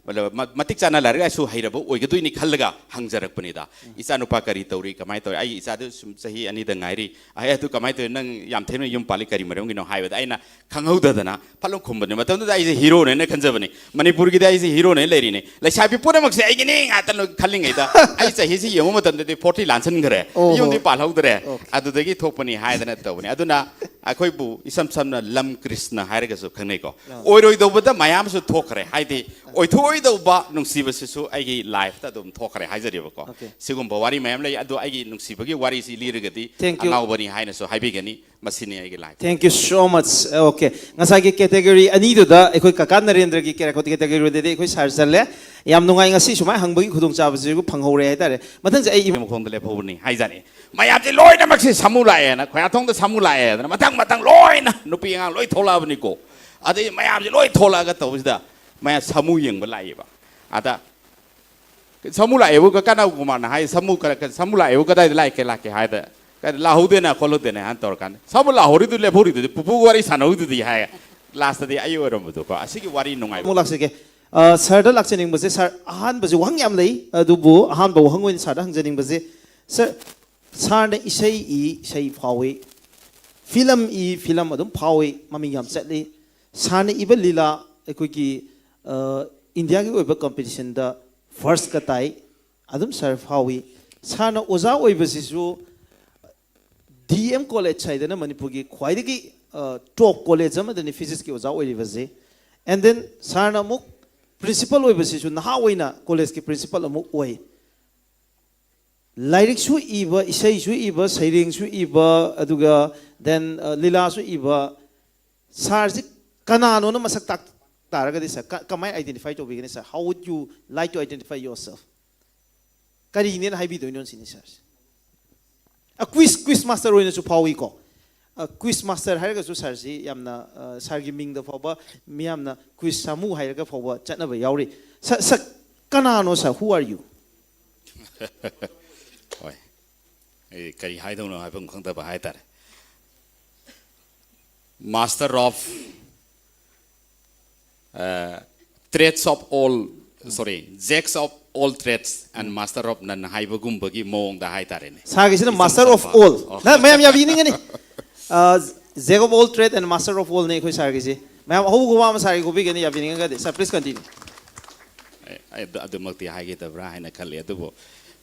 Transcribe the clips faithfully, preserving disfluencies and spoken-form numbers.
ꯃꯇꯂꯕ ꯃ- ꯃꯇꯤꯛ ꯆꯥꯅ ꯂꯥꯏꯔꯤꯛ ꯂꯥꯏꯁꯨ ꯍꯩꯔꯕ ꯑꯣꯏꯒꯗꯣꯏꯅꯤ ꯈꯜꯂꯒ ꯍꯪꯖꯔꯛꯄꯅꯤꯗ꯫ ꯏꯆꯥꯅꯨꯄꯥ ꯀꯔꯤ ꯇꯧꯔꯤ, ꯀꯃꯥꯏꯅ ꯇꯧꯔꯤ? ꯑꯩꯒꯤ ꯏꯆꯥꯗꯨ ꯁꯨꯝ ꯆꯍꯤ ꯑꯅꯤꯗ ꯉꯥꯏꯔꯤ꯫ ꯑꯍꯦ, ꯑꯗꯨ ꯀꯃꯥꯏꯅ ꯇꯧꯔꯤ? ꯅꯪ ꯌꯥꯝ ꯊꯦꯡꯅ ꯌꯨꯝ ꯄꯥꯜꯂꯤ, ꯀꯔꯤ ꯃꯔꯝꯒꯤꯅꯣ ꯍꯥꯏꯕꯗ ꯑꯩꯅ ꯈꯪꯍꯧꯗꯗꯅ ꯐꯠꯂꯥꯎ ꯈꯨꯝꯕꯅꯤ꯫ ꯃꯇꯝꯗꯨꯗ ꯑꯩꯁꯦ ꯍꯤꯔꯣꯅꯦꯅ ꯈꯟꯖꯕꯅꯤ꯫ ꯃꯅꯤꯄꯨꯔꯒꯤꯗꯤ ꯑꯩꯁꯦ ꯍꯤꯔꯣꯅꯦꯅ ꯂꯩꯔꯤꯅꯤ꯫ ꯂꯩꯁꯥꯕꯤ ꯄꯨꯝꯅꯃꯛꯁꯦ ꯑꯩꯒꯤꯅꯤ ꯉꯥꯛꯇ ꯂꯣꯏ ꯈꯜꯂꯤꯉꯩꯗ ꯑꯩ ꯆꯍꯤꯁꯤ ꯌꯦꯡꯕ ꯃꯇꯝꯗꯗꯤ ꯐꯣꯔꯇꯤ ꯂꯥꯟꯁꯤꯟꯈ꯭ꯔꯦ꯫ ꯑꯣꯍꯣ꯫ ꯌꯨꯝꯗꯤ ꯄꯥꯜꯍꯧꯗ꯭ꯔꯦ꯫ ꯑꯣꯀꯦ꯫ ꯑꯗꯨꯗꯒꯤ ꯊꯣꯛꯄꯅꯤ ꯍꯥꯏꯗꯅ ꯇꯧꯕꯅꯤ꯫ ꯑꯗꯨꯅ ꯑꯩꯈꯣꯏꯕꯨ ꯏꯁꯝ ꯁꯝꯅ ꯂꯝ ꯀ꯭ꯔꯤꯁꯅ ꯍꯥꯏꯔꯒꯁꯨ ꯈꯪꯅꯩꯀꯣ꯫ ꯑꯥ꯫ ꯑꯣꯏꯔꯣꯏꯗꯧꯕꯗ ꯃꯌꯥꯝꯁꯨ ꯊꯣꯛꯈ꯭ꯔꯦ꯫ ꯍꯥꯏꯗꯤ ꯑꯣꯏꯊꯣꯛꯑꯣꯏꯗꯧꯕ ꯅꯨꯡꯁꯤꯕꯁꯤꯁꯨ ꯑꯩꯒꯤ ꯂꯥꯏꯐꯇ ꯑꯗꯨꯝ ꯊꯣꯛꯈ꯭ꯔꯦ ꯍꯥꯏꯖꯔꯤꯕꯀꯣ꯫ ꯑꯣꯀꯦ꯫ ꯁꯤꯒꯨꯝꯕ ꯋꯥꯔꯤ ꯃꯌꯥꯝ ꯂꯩ꯫ ꯑꯗꯣ ꯑꯩꯒꯤ ꯅꯨꯡꯁꯤꯕꯒꯤ ꯋꯥꯔꯤꯁꯤ ꯂꯤꯔꯒꯗꯤ Thank you. ꯑꯉꯥꯎꯕꯅꯤ ꯍꯥꯏꯅꯁꯨ ꯍꯥꯏꯕꯤꯒꯅꯤ꯫ ꯃꯁꯤꯅꯤ ꯑꯩꯒꯤ life. Thank you so much. Okay, ꯉꯁꯥꯏꯒꯤ ꯀꯦꯇꯦꯒꯣꯔꯤ ꯑꯅꯤꯗꯨꯗ ꯑꯩꯈꯣꯏ ꯀꯀꯥ ꯅꯔꯦꯟꯗ꯭ꯔꯒꯤ ꯀꯦꯔꯥꯀꯣꯠ ꯀꯦꯇꯦꯒꯣꯔꯤꯗꯗꯤ ꯑꯩꯈꯣꯏ ꯁꯥꯔ ꯆꯜꯂꯦ꯫ ꯌꯥꯝ ꯅꯨꯡꯉꯥꯏ, ꯉꯁꯤ ꯁꯨꯃꯥꯏꯅ ꯍꯪꯕꯒꯤ ꯈꯨꯗꯣꯡꯆꯥꯕꯁꯤꯁꯨ ꯐꯪꯍꯧꯔꯦ ꯍꯥꯏꯇꯥꯔꯦ꯫ ꯃꯊꯪꯁꯦ ꯑꯩ ꯏꯃꯥ ꯃꯈꯣꯡꯗ ꯂꯦꯞꯍꯧꯕꯅꯤ ꯍꯥꯏꯖꯥꯠꯅꯤ꯫ ꯃꯌꯥꯝꯁꯦ ꯂꯣꯏꯅꯃꯛꯁꯦ ꯁꯥꯃꯨ ꯂꯥꯛꯑꯦꯅ, ꯈꯣꯏꯌꯥꯊꯣꯡꯗ ꯁꯥꯃꯨ ꯂꯥꯛꯑꯦꯗꯅ ꯃꯊꯪ ꯃꯊꯪ ꯂꯣꯏꯅ ꯅꯨꯄꯤ ꯑꯉꯥꯡ ꯂꯣꯏ ꯊꯣꯛꯂꯛꯑꯕꯅꯤꯀꯣ꯫ ꯑꯗꯩ ꯃꯌꯥꯝꯁꯦ ꯂꯣꯏ ꯊꯣꯛꯂꯛꯑꯒ ꯇꯧꯕꯁꯤꯗ ꯃꯌꯥꯝ ꯁꯥꯃꯨ ꯌꯦꯡꯕ ꯂꯥꯛꯑꯦꯕ꯫ ꯑꯗ ꯁꯥꯃꯨ ꯂꯥꯛꯑꯦꯕꯨ ꯀ- ꯀꯅꯥ ꯀꯨꯃꯥꯔꯅ ꯍꯥꯏ, "ꯁꯥꯃꯨ ꯀꯔ- ꯀ- ꯁꯥꯃꯨ ꯂꯥꯛꯑꯦꯕꯨ ꯀꯗꯥꯏꯗ ꯂꯥꯛꯀꯦ, ꯂꯥꯛꯀꯦ?" ꯍꯥꯏꯗ, "ꯀꯗꯥꯏꯗ ꯂꯥꯛꯍꯧꯗꯦꯅ ꯈꯣꯠꯍꯧꯗꯦꯅ" ꯍꯥꯏꯅ ꯇꯧꯔꯀꯥꯟꯗ, "ꯁꯥꯃꯨ ꯂꯥꯛꯍꯧꯔꯤꯗꯨ ꯂꯦꯞꯍꯧꯔꯤꯗꯨꯗꯤ ꯄꯨꯄꯨꯒ ꯋꯥꯔꯤ ꯁꯥꯟꯅꯍꯧꯗꯨꯗꯤ" ꯍꯥꯏ꯫ ꯂꯥꯁꯇꯗꯤ ꯑꯩ ꯑꯣꯏꯔꯝꯕꯗꯨꯀꯣ꯫ ꯑꯁꯤꯒꯤ ꯋꯥꯔꯤ ꯅꯨꯡꯉꯥꯏꯕ꯫ ꯑꯃꯨꯛ ꯂꯥꯛꯆꯒꯦ꯫ ꯑ, ꯁꯥꯔꯗ ꯂꯥꯛꯆꯅꯤꯡꯕꯁꯦ, ꯁꯥꯔ, ꯑꯍꯥꯟꯕꯁꯦ ꯋꯥꯍꯪ ꯌꯥꯝ ꯂꯩ, ꯑꯗꯨꯕꯨ ꯑꯍꯥꯟꯕ ꯋꯥꯍꯪ ꯑꯣꯏꯅ ꯁꯥꯔꯗ ꯍꯪꯖꯅꯤꯡꯕꯁꯦ, ꯁꯥꯔ, ꯁꯥꯔꯅ ꯏꯁꯩ ꯏ, ꯏꯁꯩ ꯐꯥꯎꯏ, ꯐꯤꯂꯝ ꯏ, ꯐꯤꯂꯝ ꯑꯗꯨꯝ ꯐꯥꯎꯏ, ꯃꯃꯤꯡ ꯌꯥꯝ ꯆꯠꯂꯤ꯫ ꯁꯥꯔꯅ ꯏꯕ ꯂꯤꯂꯥ, ꯑꯩꯈꯣꯏꯒꯤ, ꯑ, ꯏꯟꯗꯤꯌꯥꯒꯤ ꯑꯣꯏꯕ ꯀꯝꯄꯤꯇꯤꯁꯟꯗ ꯐꯥꯔꯁꯀ ꯇꯥꯏ, ꯑꯗꯨꯝ ꯁꯥꯔ ꯐꯥꯎꯏ꯫ ꯁꯥꯔꯅ ꯑꯣꯖꯥ ꯑꯣꯏꯕꯁꯤꯁꯨ ꯗꯤ ꯑꯦꯝ ꯀꯣꯂꯦꯖ ꯍꯥꯏꯗꯅ ꯃꯅꯤꯄꯨꯔꯒꯤ ꯈ꯭ꯋꯥꯏꯗꯒꯤ, ꯑ, ꯇꯣꯞ ꯀꯣꯂꯦꯖ ꯑꯃꯗꯅꯤ ꯐꯤꯖꯤꯛꯁꯀꯤ ꯑꯣꯖꯥ ꯑꯣꯏꯔꯤꯕꯁꯦ꯫ And then ꯁꯥꯔꯅ ꯑꯃꯨꯛ ꯄ꯭ꯔꯤꯟꯁꯤꯄꯜ ꯑꯣꯏꯕꯁꯤꯁꯨ ꯅꯍꯥ ꯑꯣꯏꯅ ꯀꯣꯂꯦꯖꯀꯤ ꯄ꯭ꯔꯤꯟꯁꯤꯄꯜ ꯑꯃꯨꯛ ꯑꯣꯏ꯫ ꯂꯥꯏꯔꯤꯛꯁꯨ ꯏꯕ, ꯏꯁꯩꯁꯨ ꯏꯕ, ꯁꯩꯔꯦꯡꯁꯨ ꯏꯕ, ꯑꯗꯨꯒ then, ꯑ, ꯂꯤꯂꯥꯁꯨ ꯏꯕ ꯁꯥꯔꯁꯤ ꯀꯅꯥꯅꯣꯅ ꯃꯁꯛ ꯇꯥꯛ ꯇꯥꯔꯒꯗꯤ, ꯁꯥꯔ, ꯀ- ꯀꯃꯥꯏꯅ identify ꯇꯧꯕꯤꯒꯅꯤ, ꯁꯥꯔ? How would you like to identify yourself? ꯀꯔꯤꯅꯦꯅ ꯍꯥꯏꯕꯤꯗꯣꯏꯅꯣ ꯁꯤꯅꯤ, ꯁꯥꯔꯁꯦ꯫ ꯑ, quiz, quiz master ꯑꯣꯏꯅꯁꯨ ꯐꯥꯎꯏꯀꯣ꯫ ꯑ, quiz master ꯍꯥꯏꯔꯒꯁꯨ ꯁꯥꯔꯁꯤ ꯌꯥꯝꯅ, ꯑ, ꯁꯥꯔꯒꯤ ꯃꯤꯡꯗ ꯐꯥꯎꯕ ꯃꯤꯌꯥꯝꯅ quiz ꯁꯥꯃꯨ ꯍꯥꯏꯔꯒ ꯐꯥꯎꯕ ꯆꯠꯅꯕ ꯌꯥꯎꯔꯤ꯫ ꯁꯥꯔ, ꯁꯥꯔ, ꯀꯅꯥꯅꯣ ꯁꯥꯔ? Who are you? ꯍꯣꯏ, ꯑꯩ ꯀꯔꯤ ꯍꯥꯏꯗꯧꯅꯣ ꯍꯥꯏꯐꯝ ꯈꯪꯗꯕ ꯍꯥꯏꯇꯥꯔꯦ꯫ Master of, uh, trades of all Sorry, jacks of all trades and master of none ꯍꯥꯏꯕꯒꯨꯝꯕꯒꯤ ꯃꯑꯣꯡꯗ ꯍꯥꯏꯇꯥꯔꯦꯅꯦ꯫ ꯁꯥꯔꯒꯤꯁꯤꯅ ꯏꯆꯝ master of ꯆꯝꯕ꯫ all꯫ ꯑꯣ꯫ ꯅ ꯃꯌꯥꯝ ꯌꯥꯕꯤꯅꯤꯡꯒꯅꯤ꯫ ꯑ, jack of all trade and master of all ꯅꯦ ꯑꯩꯈꯣꯏ ꯁꯥꯔꯒꯤꯁꯤ꯫ ꯃꯌꯥꯝ ꯑꯍꯧꯕ ꯋꯥ ꯑꯃ ꯁꯥꯔꯒꯤ ꯈꯣꯕꯤꯒꯅꯤ, ꯌꯥꯕꯤꯅꯤꯡꯉꯒꯗꯤ꯫ Sir, please continue. ꯑꯩ ꯑꯗꯨ- ꯑꯗꯨꯃꯛꯇꯤ ꯍꯥꯏꯒꯗꯕ꯭ꯔꯥ ꯍꯥꯏꯅ ꯈꯜꯂꯤ, ꯑꯗꯨꯕꯨ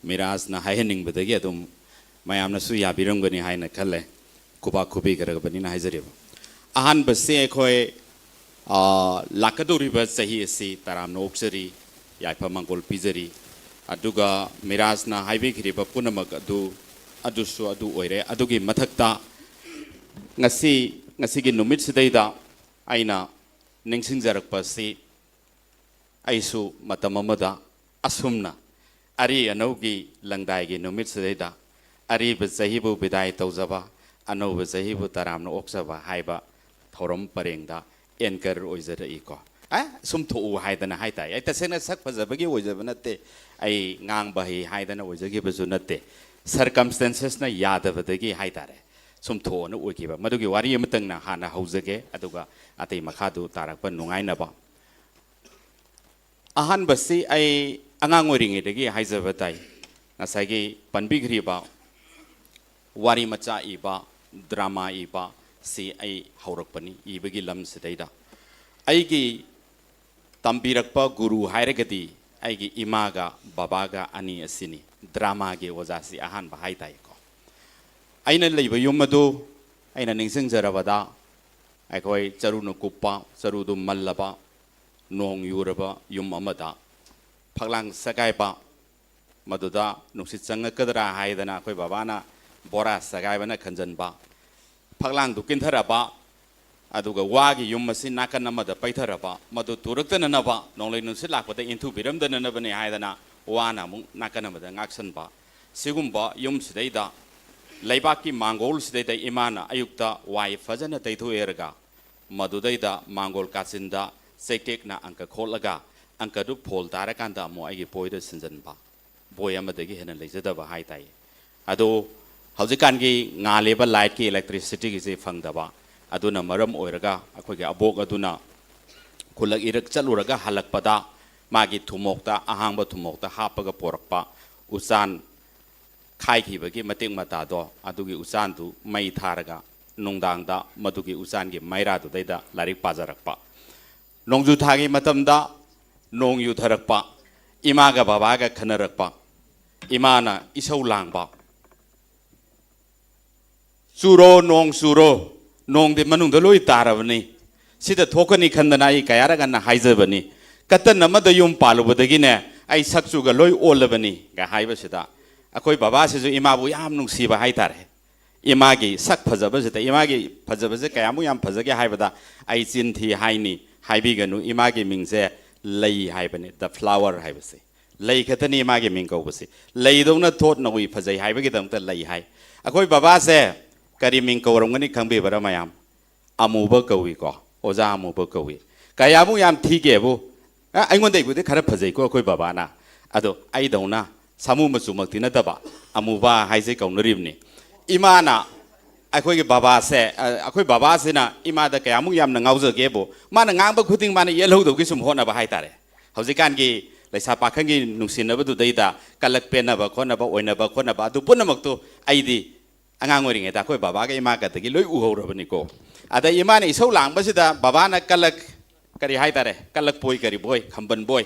ꯃꯤꯔꯥꯖꯅ ꯍꯥꯏꯍꯟꯅꯤꯡꯕꯗꯒꯤ ꯑꯗꯨꯝ ꯃꯌꯥꯝꯅꯁꯨ ꯌꯥꯕꯤꯔꯝꯒꯅꯤ ꯍꯥꯏꯅ ꯈꯜꯂꯦ꯫ ꯈꯨꯕꯥꯛ ꯈꯨꯕꯤꯈ꯭ꯔꯕꯅꯤꯅ ꯍꯥꯏꯖꯔꯤꯕ꯫ ꯑꯍꯥꯟꯕꯁꯤ ꯑꯩꯈꯣꯏ, ꯑ, ꯂꯥꯛꯀꯗꯧꯔꯤꯕ ꯆꯍꯤ ꯑꯁꯤ ꯇꯔꯥꯝꯅ ꯑꯣꯛꯆꯔꯤ, ꯌꯥꯏꯐ ꯃꯪꯒꯣꯜ ꯄꯤꯖꯔꯤ꯫ ꯑꯗꯨꯒ ꯃꯤꯔꯥꯖꯅ ꯍꯥꯏꯕꯤꯈ꯭ꯔꯤꯕ ꯄꯨꯝꯅꯃꯛ ꯑꯗꯨ, ꯑꯗꯨꯁꯨ ꯑꯗꯨ ꯑꯣꯏꯔꯦ꯫ ꯑꯗꯨꯒꯤ ꯃꯊꯛꯇ ꯉꯁꯤ, ꯉꯁꯤꯒꯤ ꯅꯨꯃꯤꯠꯁꯤꯗꯩꯗ ꯑꯩꯅ ꯅꯤꯡꯁꯤꯡꯖꯔꯛꯄ ꯑꯁꯤ, ꯑꯩꯁꯨ ꯃꯇꯝ ꯑꯃꯗ ꯑꯁꯨꯝꯅ ꯑꯔꯤ ꯑꯅꯧꯒꯤ ꯂꯪꯗꯥꯏꯒꯤ ꯅꯨꯃꯤꯠꯁꯤꯗꯩꯗ ꯑꯔꯤꯕ ꯆꯍꯤꯕꯨ ꯕꯤꯗꯥꯏ ꯇꯧꯖꯕ, ꯑꯅꯧꯕ ꯆꯍꯤꯕꯨ ꯇꯔꯥꯝꯅ ꯑꯣꯛꯆꯕ ꯍꯥꯏꯕ ꯊꯧꯔꯝ ꯄꯔꯦꯡꯗ anchor ꯑꯣꯏꯖꯔꯛꯏꯀꯣ꯫ ꯑꯦ, ꯁꯨꯝ ꯊꯣꯛꯎ ꯍꯥꯏꯗꯅ ꯍꯥꯏꯇꯥꯏ꯫ ꯑꯩ ꯇꯁꯦꯡꯅ ꯁꯛ ꯐꯖꯕꯒꯤ ꯑꯣꯏꯖꯕ ꯅꯠꯇꯦ, ꯑꯩ ꯉꯥꯡꯕ ꯍꯩ ꯍꯥꯏꯗꯅ ꯑꯣꯏꯖꯈꯤꯕꯁꯨ ꯅꯠꯇꯦ, circumstances ꯅ ꯌꯥꯗꯕꯗꯒꯤ ꯍꯥꯏꯇꯥꯔꯦ꯫ ꯁꯨꯝ ꯊꯣꯛꯑꯅ ꯑꯣꯏꯈꯤꯕ꯫ ꯃꯗꯨꯒꯤ ꯋꯥꯔꯤ ꯑꯃꯇꯪꯅ ꯍꯥꯟꯅ ꯍꯧꯖꯒꯦ, ꯑꯗꯨꯒ ꯑꯇꯩ ꯃꯈꯥꯗꯨ ꯇꯥꯔꯛꯄ ꯅꯨꯡꯉꯥꯏꯅꯕ꯫ ꯑꯍꯥꯟꯕꯁꯤ ꯑꯩ ꯑꯉꯥꯡ ꯑꯣꯏꯔꯤꯉꯩꯗꯒꯤ ꯍꯥꯏꯖꯕ ꯇꯥꯏ꯫ ꯉꯁꯥꯏꯒꯤ ꯄꯟꯕꯤꯈ꯭ꯔꯤꯕ ꯋꯥꯔꯤ ꯃꯆꯥ ꯏꯕ, drama ꯏꯕ ꯁꯤ ꯑꯩ ꯍꯧꯔꯛꯄꯅꯤ, ꯏꯕꯒꯤ ꯂꯝꯁꯤꯗꯩꯗ꯫ ꯑꯩꯒꯤ ꯇꯝꯕꯤꯔꯛꯄ ꯒꯨꯔꯨ ꯍꯥꯏꯔꯒꯗꯤ ꯑꯩꯒꯤ ꯏꯃꯥꯒ ꯕꯕꯥꯒ ꯑꯅꯤ ꯑꯁꯤꯅꯤ꯫ Drama ꯒꯤ ꯑꯣꯖꯥꯁꯤ ꯑꯍꯥꯟꯕ ꯍꯥꯏ ꯇꯥꯏꯀꯣ꯫ ꯑꯩꯅ ꯂꯩꯕ ꯌꯨꯝ ꯑꯗꯨ ꯑꯩꯅ ꯅꯤꯡꯁꯤꯡꯖꯔꯕꯗ, ꯑꯩꯈꯣꯏ ꯆꯔꯨꯅ ꯀꯨꯞꯄ, ꯆꯔꯨꯗꯨ ꯃꯜꯂꯕ, ꯅꯣꯡ ꯌꯨꯔꯕ ꯌꯨꯝ ꯑꯃꯗ ꯐꯛꯂꯥꯡ ꯁꯦꯒꯥꯏꯕ, ꯃꯗꯨꯗ ꯅꯨꯡꯁꯤꯠ ꯆꯪꯉꯛꯀꯗ꯭ꯔꯥ ꯍꯥꯏꯗꯅ ꯑꯩꯈꯣꯏ ꯕꯕꯥꯅ ꯕꯣꯔꯥ ꯁꯦꯒꯥꯏꯕꯅ ꯈꯟꯖꯟꯕ, ꯐꯛꯂꯥꯡꯗꯨ ꯀꯤꯟꯊꯔꯕ, ꯑꯗꯨꯒ ꯋꯥꯒꯤ ꯌꯨꯝ ꯑꯁꯤ ꯅꯥꯀꯟ ꯑꯃꯗ ꯄꯩꯊꯔꯕ, ꯃꯗꯨ ꯇꯨꯔꯛꯇꯅꯅꯕ ꯅꯣꯡꯂꯩ ꯅꯨꯡꯁꯤꯠ ꯂꯥꯛꯄꯗ ꯏꯟꯊꯨꯕꯤꯔꯝꯗꯅꯅꯕꯅꯤ ꯍꯥꯏꯗꯅ ꯋꯥꯅ ꯑꯃꯨꯛ ꯅꯥꯀꯟ ꯑꯃꯗ ꯉꯥꯛꯁꯟꯕ꯫ ꯁꯤꯒꯨꯝꯕ ꯌꯨꯝꯁꯤꯗꯩꯗ, ꯂꯩꯕꯥꯛꯀꯤ ꯃꯥꯡꯒꯣꯜꯁꯤꯗꯩꯗ ꯏꯃꯥꯅ ꯑꯌꯨꯛꯇ ꯋꯥꯏ ꯐꯖꯅ ꯇꯩꯊꯣꯛꯑꯦꯔꯒ, ꯃꯗꯨꯗꯩꯗ ꯃꯥꯡꯒꯣꯜ ꯀꯥꯆꯤꯟꯗ ꯆꯩꯇꯦꯛꯅ ꯑꯪꯀ ꯈꯣꯠꯂꯒ, ꯑꯪꯀꯗꯨ ꯐꯣꯜ ꯇꯥꯔꯀꯥꯟꯗ ꯑꯃꯨꯛ ꯑꯩꯒꯤ ꯕꯣꯏꯗ ꯁꯤꯟꯖꯟꯕ꯫ ꯕꯣꯏ ꯑꯃꯗꯒꯤ ꯍꯦꯟꯅ ꯂꯩꯖꯗꯕ ꯍꯥꯏ ꯇꯥꯏ꯫ ꯑꯗꯣ ꯍꯧꯖꯤꯛꯀꯥꯟꯒꯤ ꯉꯥꯜꯂꯤꯕ light ꯀꯤ, electricity ꯒꯤꯁꯦ ꯐꯪꯗꯕ꯫ ꯑꯗꯨꯅ ꯃꯔꯝ ꯑꯣꯏꯔꯒ ꯑꯩꯈꯣꯏꯒꯤ ꯑꯕꯣꯛ ꯑꯗꯨꯅ ꯈꯨꯜꯂꯛ ꯏꯔꯛ ꯆꯠꯂꯨꯔꯒ ꯍꯜꯂꯛꯄꯗ ꯃꯥꯒꯤ ꯊꯨꯝꯃꯣꯛꯇ, ꯑꯍꯥꯡꯕ ꯊꯨꯝꯃꯣꯛꯇ ꯍꯥꯞꯄꯒ ꯄꯣꯔꯛꯄ ꯎꯆꯥꯟ ꯈꯥꯏꯈꯤꯕꯒꯤ ꯃꯇꯤꯛ ꯃꯇꯥꯗꯣ, ꯑꯗꯨꯒꯤ ꯎꯆꯥꯟꯗꯨ ꯃꯩ ꯊꯥꯔꯒ ꯅꯨꯡꯗꯥꯡꯗ ꯃꯗꯨꯒꯤ ꯎꯆꯥꯟꯒꯤ ꯃꯩꯔꯥꯗꯨꯗꯩꯗ ꯂꯥꯏꯔꯤꯛ ꯄꯥꯖꯔꯛꯄ꯫ ꯅꯣꯡꯖꯨ ꯊꯥꯒꯤ ꯃꯇꯝꯗ ꯅꯣꯡ ꯌꯨꯊꯔꯛꯄ, ꯏꯃꯥꯒ ꯕꯕꯥꯒ ꯈꯟꯅꯔꯛꯄ, ꯏꯃꯥꯅ ꯏꯁꯧ ꯂꯥꯡꯕ, "ꯆꯨꯔꯣ, ꯅꯣꯡ ꯆꯨꯔꯣ, ꯅꯣꯡꯗꯤ ꯃꯅꯨꯡꯗ ꯂꯣꯏ ꯇꯥꯔꯕꯅꯤ, ꯁꯤꯗ ꯊꯣꯛꯀꯅꯤ ꯈꯟꯗꯅ ꯑꯩ ꯀꯌꯥꯔꯛ ꯍꯟꯅ ꯍꯥꯏꯖꯕꯅꯤ, ꯀꯇꯟ ꯑꯃꯗ ꯌꯨꯝ ꯄꯥꯜꯂꯨꯕꯗꯒꯤꯅꯦ ꯑꯩ ꯁꯛꯆꯨꯒ ꯂꯣꯏ ꯑꯣꯜꯂꯕꯅꯤ" ꯒ ꯍꯥꯏꯕꯁꯤꯗ, ꯑꯩꯈꯣꯏ ꯕꯕꯥꯁꯤꯁꯨ ꯏꯃꯥꯕꯨ ꯌꯥꯝ ꯅꯨꯡꯁꯤꯕ ꯍꯥꯏꯇꯥꯔꯦ꯫ ꯏꯃꯥꯒꯤ ꯁꯛ ꯐꯖꯕꯁꯤꯗ, ꯏꯃꯥꯒꯤ ꯐꯖꯕꯁꯦ ꯀꯌꯥꯃꯨꯛ ꯌꯥꯝ ꯐꯖꯒꯦ ꯍꯥꯏꯕꯗ, ꯑꯩ ꯆꯤꯟ ꯊꯤ ꯍꯥꯏꯅꯤ, ꯍꯥꯏꯕꯤꯒꯅꯨ, ꯏꯃꯥꯒꯤ ꯃꯤꯡꯁꯦ ꯂꯩ ꯍꯥꯏꯕꯅꯤ, the flower ꯍꯥꯏꯕꯁꯦ꯫ ꯂꯩ ꯈꯛꯇꯅꯤ ꯏꯃꯥꯒꯤ ꯃꯤꯡ ꯀꯧꯕꯁꯦ꯫ ꯂꯩꯗꯧꯅ ꯊꯣꯠ ꯅꯧꯏ ꯐꯖꯩ ꯍꯥꯏꯕꯒꯤꯗꯃꯛꯇ ꯂꯩ ꯍꯥꯏ꯫ ꯑꯩꯈꯣꯏ ꯕꯕꯥꯁꯦ ꯀꯔꯤ ꯃꯤꯡ ꯀꯧꯔꯝꯒꯅꯤ ꯈꯪꯕꯤꯕ꯭ꯔꯥ ꯃꯌꯥꯝ? ꯑꯃꯨꯕ ꯀꯧꯏꯀꯣ, ꯑꯣꯖꯥ ꯑꯃꯨꯕ ꯀꯧꯏ꯫ ꯀꯌꯥꯃꯨꯛ ꯌꯥꯝ ꯊꯤꯒꯦꯕꯨ, ꯑ, ꯑꯩꯉꯣꯟꯗꯩꯕꯨꯗꯤ ꯈꯔ ꯐꯖꯩꯀꯣ ꯑꯩꯈꯣꯏ ꯕꯕꯥꯅ, ꯑꯗꯣ ꯑꯩꯗꯧꯅ ꯁꯥꯃꯨ ꯃꯆꯨꯃꯛꯇꯤ ꯅꯠꯇꯕ, ꯑꯃꯨꯕ ꯍꯥꯏꯁꯦ ꯀꯧꯅꯔꯤꯕꯅꯤ꯫ ꯏꯃꯥꯅ ꯑꯩꯈꯣꯏꯒꯤ ꯕꯕꯥꯁꯦ, ꯑ, ꯑꯩꯈꯣꯏ ꯕꯕꯥꯁꯤꯅ ꯏꯃꯥꯗ ꯀꯌꯥꯃꯨꯛ ꯌꯥꯝꯅ ꯉꯥꯎꯖꯒꯦꯕꯨ, ꯃꯥꯅ ꯉꯥꯡꯕ ꯈꯨꯗꯤꯡ ꯃꯥꯅ ꯌꯦꯜꯍꯧꯗꯕꯒꯤ ꯁꯨꯝ ꯍꯣꯠꯅꯕ ꯍꯥꯏꯇꯥꯔꯦ꯫ ꯍꯧꯖꯤꯛꯀꯥꯟꯒꯤ ꯂꯩꯁꯥ ꯄꯥꯈꯪꯒꯤ ꯅꯨꯡꯁꯤꯅꯕꯗꯨꯗꯩꯗ ꯀꯂꯛ ꯄꯦꯟꯅꯕ ꯈꯣꯠꯅꯕ, ꯑꯣꯏꯅꯕ ꯈꯣꯠꯅꯕ, ꯑꯗꯨ ꯄꯨꯝꯅꯃꯛꯇꯨ ꯑꯩꯗꯤ ꯑꯉꯥꯡ ꯑꯣꯏꯔꯤꯉꯩꯗ ꯑꯩꯈꯣꯏ ꯕꯕꯥꯒ ꯏꯃꯥꯒꯗꯒꯤ ꯂꯣꯏ ꯎꯍꯧꯔꯕꯅꯤꯀꯣ꯫ ꯑꯗ ꯏꯃꯥꯅ ꯏꯁꯧ ꯂꯥꯡꯕꯁꯤꯗ ꯕꯕꯥꯅ ꯀꯂꯛ, ꯀꯔꯤ ꯍꯥꯏꯇꯥꯔꯦ, ꯀꯂꯛꯄꯣꯏ ꯀꯔꯤꯕꯣꯏ, ꯈꯝꯕꯟꯕꯣꯏ,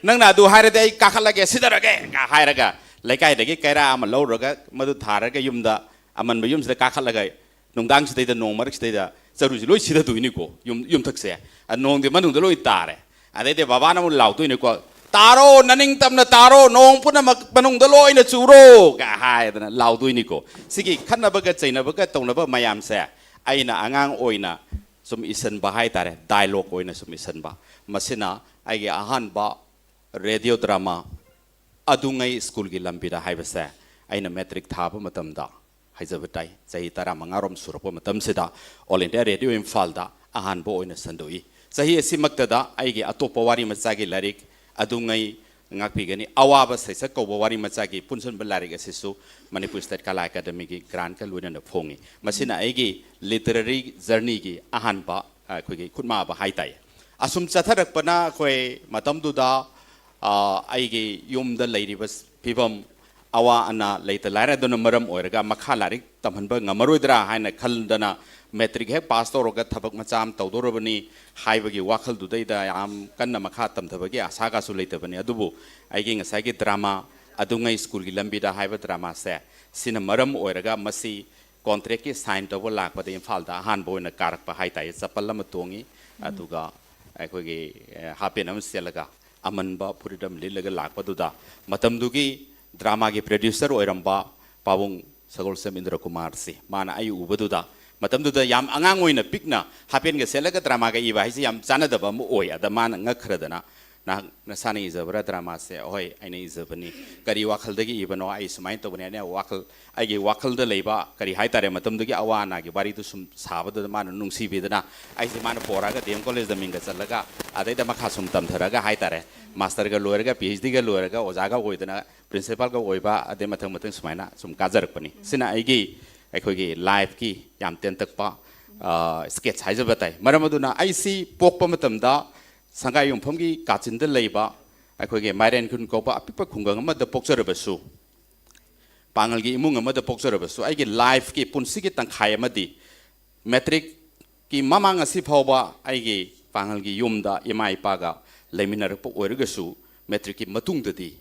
"ꯅꯪꯅ ꯑꯗꯨ ꯍꯥꯏꯔꯗꯤ ꯑꯩ ꯀꯥꯈꯠꯂꯒꯦ, ꯁꯤꯗꯔꯒꯦ" ꯒ ꯍꯥꯏꯔꯒ ꯂꯩꯀꯥꯏꯗꯒꯤ ꯀꯩꯔꯥ ꯑꯃ ꯂꯧꯔꯒ ꯃꯗꯨ ꯊꯥꯔꯒ ꯌꯨꯝꯗ ꯑꯃꯟꯕ ꯌꯨꯝꯁꯤꯗ ꯀꯥꯈꯠꯂꯒ ꯅꯨꯡꯗꯥꯡꯁꯤꯗꯩꯗ, ꯅꯣꯡ ꯃꯔꯛꯁꯤꯗꯩꯗ ꯆꯔꯨꯁꯤ ꯂꯣꯏ ꯁꯤꯊꯗꯣꯏꯅꯤꯀꯣ, ꯌꯨꯝ, ꯌꯨꯝꯊꯛꯁꯦ꯫ ꯑ, ꯅꯣꯡꯗꯤ ꯃꯅꯨꯡꯗ ꯂꯣꯏ ꯇꯥꯔꯦ꯫ ꯑꯗꯩꯗꯤ ꯕꯕꯥꯅ ꯑꯃꯨꯛ ꯂꯥꯎꯗꯣꯏꯅꯤꯀꯣ, "ꯇꯥꯔꯣ, ꯅꯅꯤꯡꯇꯝꯅ ꯇꯥꯔꯣ, ꯅꯣꯡ ꯄꯨꯝꯅꯃꯛ ꯃꯅꯨꯡꯗ ꯂꯣꯏꯅ ꯆꯨꯔꯣ" ꯒ ꯍꯥꯏꯗꯅ ꯂꯥꯎꯗꯣꯏꯅꯤꯀꯣ꯫ ꯁꯤꯒꯤ ꯈꯠꯅꯕꯒ ꯆꯩꯅꯕꯒ ꯇꯧꯅꯕ ꯃꯌꯥꯝꯁꯦ ꯑꯩꯅ ꯑꯉꯥꯡ ꯑꯣꯏꯅ ꯁꯨꯝ ꯏꯁꯟꯕ ꯍꯥꯏꯇꯥꯔꯦ, dialogue ꯑꯣꯏꯅ ꯁꯨꯝ ꯏꯁꯟꯕ꯫ ꯃꯁꯤꯅ ꯑꯩꯒꯤ ꯑꯍꯥꯟꯕ radio drama ꯑꯗꯨꯉꯩ ꯁ꯭ꯀꯨꯜꯒꯤ ꯂꯝꯕꯤꯗ ꯍꯥꯏꯕꯁꯦ ꯑꯩꯅ matric ꯊꯥꯕ ꯃꯇꯝꯗ ꯍꯥꯏꯖꯕ ꯇꯥꯏ꯫ ꯆꯍꯤ ꯇꯔꯥꯃꯉꯥꯔꯣꯝ ꯁꯨꯔꯛꯄ ꯃꯇꯝꯁꯤꯗ All India Radio ꯏꯝꯐꯥꯜꯗ ꯑꯍꯥꯟꯕ ꯑꯣꯏꯅ ꯁꯟꯗꯣꯛꯏ꯫ ꯆꯍꯤ ꯑꯁꯤꯃꯛꯇꯗ ꯑꯩꯒꯤ ꯑꯇꯣꯞꯄ ꯋꯥꯔꯤ ꯃꯆꯥꯒꯤ ꯂꯥꯏꯔꯤꯛ ꯑꯗꯨꯉꯩ ꯉꯥꯛꯄꯤꯒꯅꯤ, ꯑꯋꯥꯕ ꯁꯩꯁꯛ ꯀꯧꯕ ꯋꯥꯔꯤ ꯃꯆꯥꯒꯤ ꯄꯨꯟꯁꯤꯟꯕ ꯂꯥꯏꯔꯤꯛ ꯑꯁꯤꯁꯨ ꯃꯅꯤꯄꯨꯔ State ꯀꯂꯥ ꯑꯦꯀꯥꯗꯃꯤꯒꯤ grantꯀ ꯂꯣꯏꯅꯅ ꯐꯣꯡꯉꯤ꯫ ꯃꯁꯤꯅ ꯑꯩꯒꯤ literary journeyꯒꯤ ꯑꯍꯥꯟꯕ, ꯑꯩꯈꯣꯏꯒꯤ ꯈꯨꯠꯃꯥꯕ ꯍꯥꯏꯇꯥꯏ꯫ ꯑꯁꯨꯝ ꯆꯠꯊꯔꯛꯄꯅ ꯑꯩꯈꯣꯏ ꯃꯇꯝꯗꯨꯗ, ꯑ, ꯑꯩꯒꯤ ꯌꯨꯝꯗ ꯂꯩꯔꯤꯕ ꯐꯤꯕꯝ, ꯑꯋꯥ ꯑꯅꯥ, ꯂꯩꯇ ꯂꯥꯏꯔꯗꯨꯅ ꯃꯔꯝ ꯑꯣꯏꯔꯒ ꯃꯈꯥ ꯂꯥꯏꯔꯤꯛ ꯇꯝꯍꯟꯕ ꯉꯝꯃꯔꯣꯏꯗ꯭ꯔꯥ ꯍꯥꯏꯅ ꯈꯟꯗꯅ, ꯃꯦꯇ꯭ꯔꯤꯛ ꯍꯦꯛ ꯄꯥꯁ ꯇꯧꯔꯒ ꯊꯕꯛ ꯃꯆꯥ ꯑꯃ ꯇꯧꯗꯧꯔꯕꯅꯤ ꯍꯥꯏꯕꯒꯤ ꯋꯥꯈꯜꯗꯨꯗꯩꯗ ꯌꯥꯝ ꯀꯟꯅ ꯃꯈꯥ ꯇꯝꯊꯕꯒꯤ ꯑꯁꯥꯒꯁꯨ ꯂꯩꯇꯕꯅꯤ꯫ ꯑꯗꯨꯕꯨ ꯑꯩꯒꯤ ꯉꯁꯥꯏꯒꯤ ꯗ꯭ꯔꯃꯥ ꯑꯗꯨꯉꯩ ꯁ꯭ꯀꯨꯜꯒꯤ ꯂꯝꯕꯤꯗ ꯍꯥꯏꯕ ꯗ꯭ꯔꯃꯥꯁꯦ, ꯁꯤꯅ ꯃꯔꯝ ꯑꯣꯏꯔꯒ ꯃꯁꯤ ꯀꯣꯟꯇ꯭ꯔꯦꯛꯀꯤ ꯁꯥꯏꯟ ꯇꯧꯕ ꯂꯥꯛꯄꯗ ꯏꯝꯐꯥꯜꯗ ꯑꯍꯥꯟꯕ ꯑꯣꯏꯅ ꯀꯥꯔꯛꯄ ꯍꯥꯏꯇꯥꯔꯦ꯫ ꯆꯄꯜ ꯑꯃ ꯇꯣꯡꯉꯤ, ꯑꯗꯨꯒ ꯑꯩꯈꯣꯏꯒꯤ, ꯑꯦ, ꯍꯥꯞ ꯄꯦꯟ ꯑꯃ ꯁꯦꯠꯂꯒ ꯑꯃꯟꯕ ꯐꯨꯔꯤꯠ ꯑꯃ ꯂꯤꯠꯂꯒ ꯂꯥꯛꯄꯗꯨꯗ, ꯃꯇꯝꯗꯨꯒꯤ ꯗ꯭ꯔꯃꯥꯒꯤ ꯄ꯭ꯔꯗ꯭ꯌꯨꯁꯔ ꯑꯣꯏꯔꯝꯕ ꯄꯥꯕꯨꯡ ꯁꯒꯣꯜꯁꯦꯝ ꯏꯟꯗ꯭ꯔ ꯀꯨꯃꯥꯔꯁꯤ, ꯃꯥꯅ ꯑꯩ ꯎꯕꯗꯨꯗ, ꯃꯇꯝꯗꯨꯗ ꯌꯥꯝ ꯑꯉꯥꯡ ꯑꯣꯏꯅ ꯄꯤꯛꯅ ꯍꯥꯞ ꯄꯦꯟꯒ ꯁꯦꯠꯂꯒ ꯗ꯭ꯔꯃꯥꯒ ꯏꯕ ꯍꯥꯏꯁꯦ ꯌꯥꯝ ꯆꯥꯟꯅꯗꯕ ꯑꯃ ꯑꯣꯏ꯫ ꯑꯗ ꯃꯥꯅ ꯉꯛꯈ꯭ꯔꯗꯅ, "ꯅꯍꯥꯛ ꯅꯁꯥꯅ ꯏꯖꯕ꯭ꯔꯥ ꯗ꯭ꯔꯃꯥꯁꯦ?" "ꯍꯣꯏ, ꯑꯩꯅ ꯏꯖꯕꯅꯤ꯫ ꯀꯔꯤ ꯋꯥꯈꯜꯗꯒꯤ ꯏꯕꯅꯣ?" "ꯑꯩ ꯁꯨꯃꯥꯏꯅ ꯇꯧꯕꯅꯤ", ꯑꯩꯅ ꯋꯥꯈꯜ, ꯑꯩꯒꯤ ꯋꯥꯈꯜꯗ ꯂꯩꯕ ꯀꯔꯤ ꯍꯥꯏꯇꯥꯔꯦ, ꯃꯇꯝꯗꯨꯒꯤ ꯑꯋꯥ ꯑꯅꯥꯒꯤ ꯋꯥꯔꯤꯗꯨ ꯁꯨꯝ ꯁꯥꯕꯗꯨꯗ ꯃꯥꯅ ꯅꯨꯡꯁꯤꯕꯤꯗꯅ, ꯑꯩꯁꯦ ꯃꯥꯅ ꯄꯣꯔꯛꯑꯒ ꯗꯤ ꯑꯦꯝ ꯀꯣꯂꯦꯖꯇ ꯃꯤꯡꯒ ꯆꯜꯂꯒ, ꯑꯗꯩꯗ ꯃꯈꯥ ꯁꯨꯝ ꯇꯝꯊꯔꯒ ꯍꯥꯏꯇꯥꯔꯦ, ꯃꯥꯁꯇꯔꯒ ꯂꯣꯏꯔꯒ, ꯄꯤ ꯑꯩꯆ ꯗꯤꯒ ꯂꯣꯏꯔꯒ, ꯑꯣꯖꯥꯒ ꯑꯣꯏꯗꯅ, ꯄ꯭ꯔꯤꯟꯁꯤꯄꯥꯜꯒ ꯑꯣꯏꯕ, ꯑꯗꯩ ꯃꯊꯪ ꯃꯊꯪ ꯁꯨꯃꯥꯏꯅ ꯁꯨꯝ ꯀꯥꯖꯔꯛꯄꯅꯤ꯫ ꯁꯤꯅ ꯑꯩꯒꯤ, ꯑꯩꯈꯣꯏꯒꯤ ꯂꯥꯏꯐꯀꯤ ꯌꯥꯝ ꯇꯦꯟꯇꯛꯄ, ꯑ, ꯁ꯭ꯀꯦꯠꯁ ꯍꯥꯏꯖꯕ ꯇꯥꯏ꯫ ꯃꯔꯝ ꯑꯗꯨꯅ ꯑꯩꯁꯤ ꯄꯣꯛꯄ ꯃꯇꯝꯗ ꯁꯪꯒꯥꯏ ꯌꯨꯝꯐꯝꯒꯤ ꯀꯥꯆꯤꯟꯗ ꯂꯩꯕ ꯑꯩꯈꯣꯏꯒꯤ ꯃꯥꯏꯔꯦꯟ ꯈꯨꯟ ꯀꯧꯕ ꯑꯄꯤꯛꯄ ꯈꯨꯡꯒꯪ ꯑꯃꯗ ꯄꯣꯛꯆꯔꯕꯁꯨ, ꯄꯥꯉꯜꯒꯤ ꯏꯃꯨꯡ ꯑꯃꯗ ꯄꯣꯛꯆꯔꯕꯁꯨ, ꯑꯩꯒꯤ ꯂꯥꯏꯐꯀꯤ, ꯄꯨꯟꯁꯤꯒꯤ ꯇꯪꯈꯥꯏ ꯑꯃꯗꯤ ꯃꯦꯇ꯭ꯔꯤꯛꯀꯤ ꯃꯃꯥꯡ ꯑꯁꯤ ꯐꯥꯎꯕ ꯑꯩꯒꯤ ꯄꯥꯉꯜꯒꯤ ꯌꯨꯝꯗ ꯏꯃꯥ ꯏꯄꯥꯒ ꯂꯩꯃꯤꯟꯅꯔꯛꯄ ꯑꯣꯏꯔꯒꯁꯨ, ꯃꯦꯇ꯭ꯔꯤꯛꯀꯤ ꯃꯇꯨꯡꯗꯗꯤ,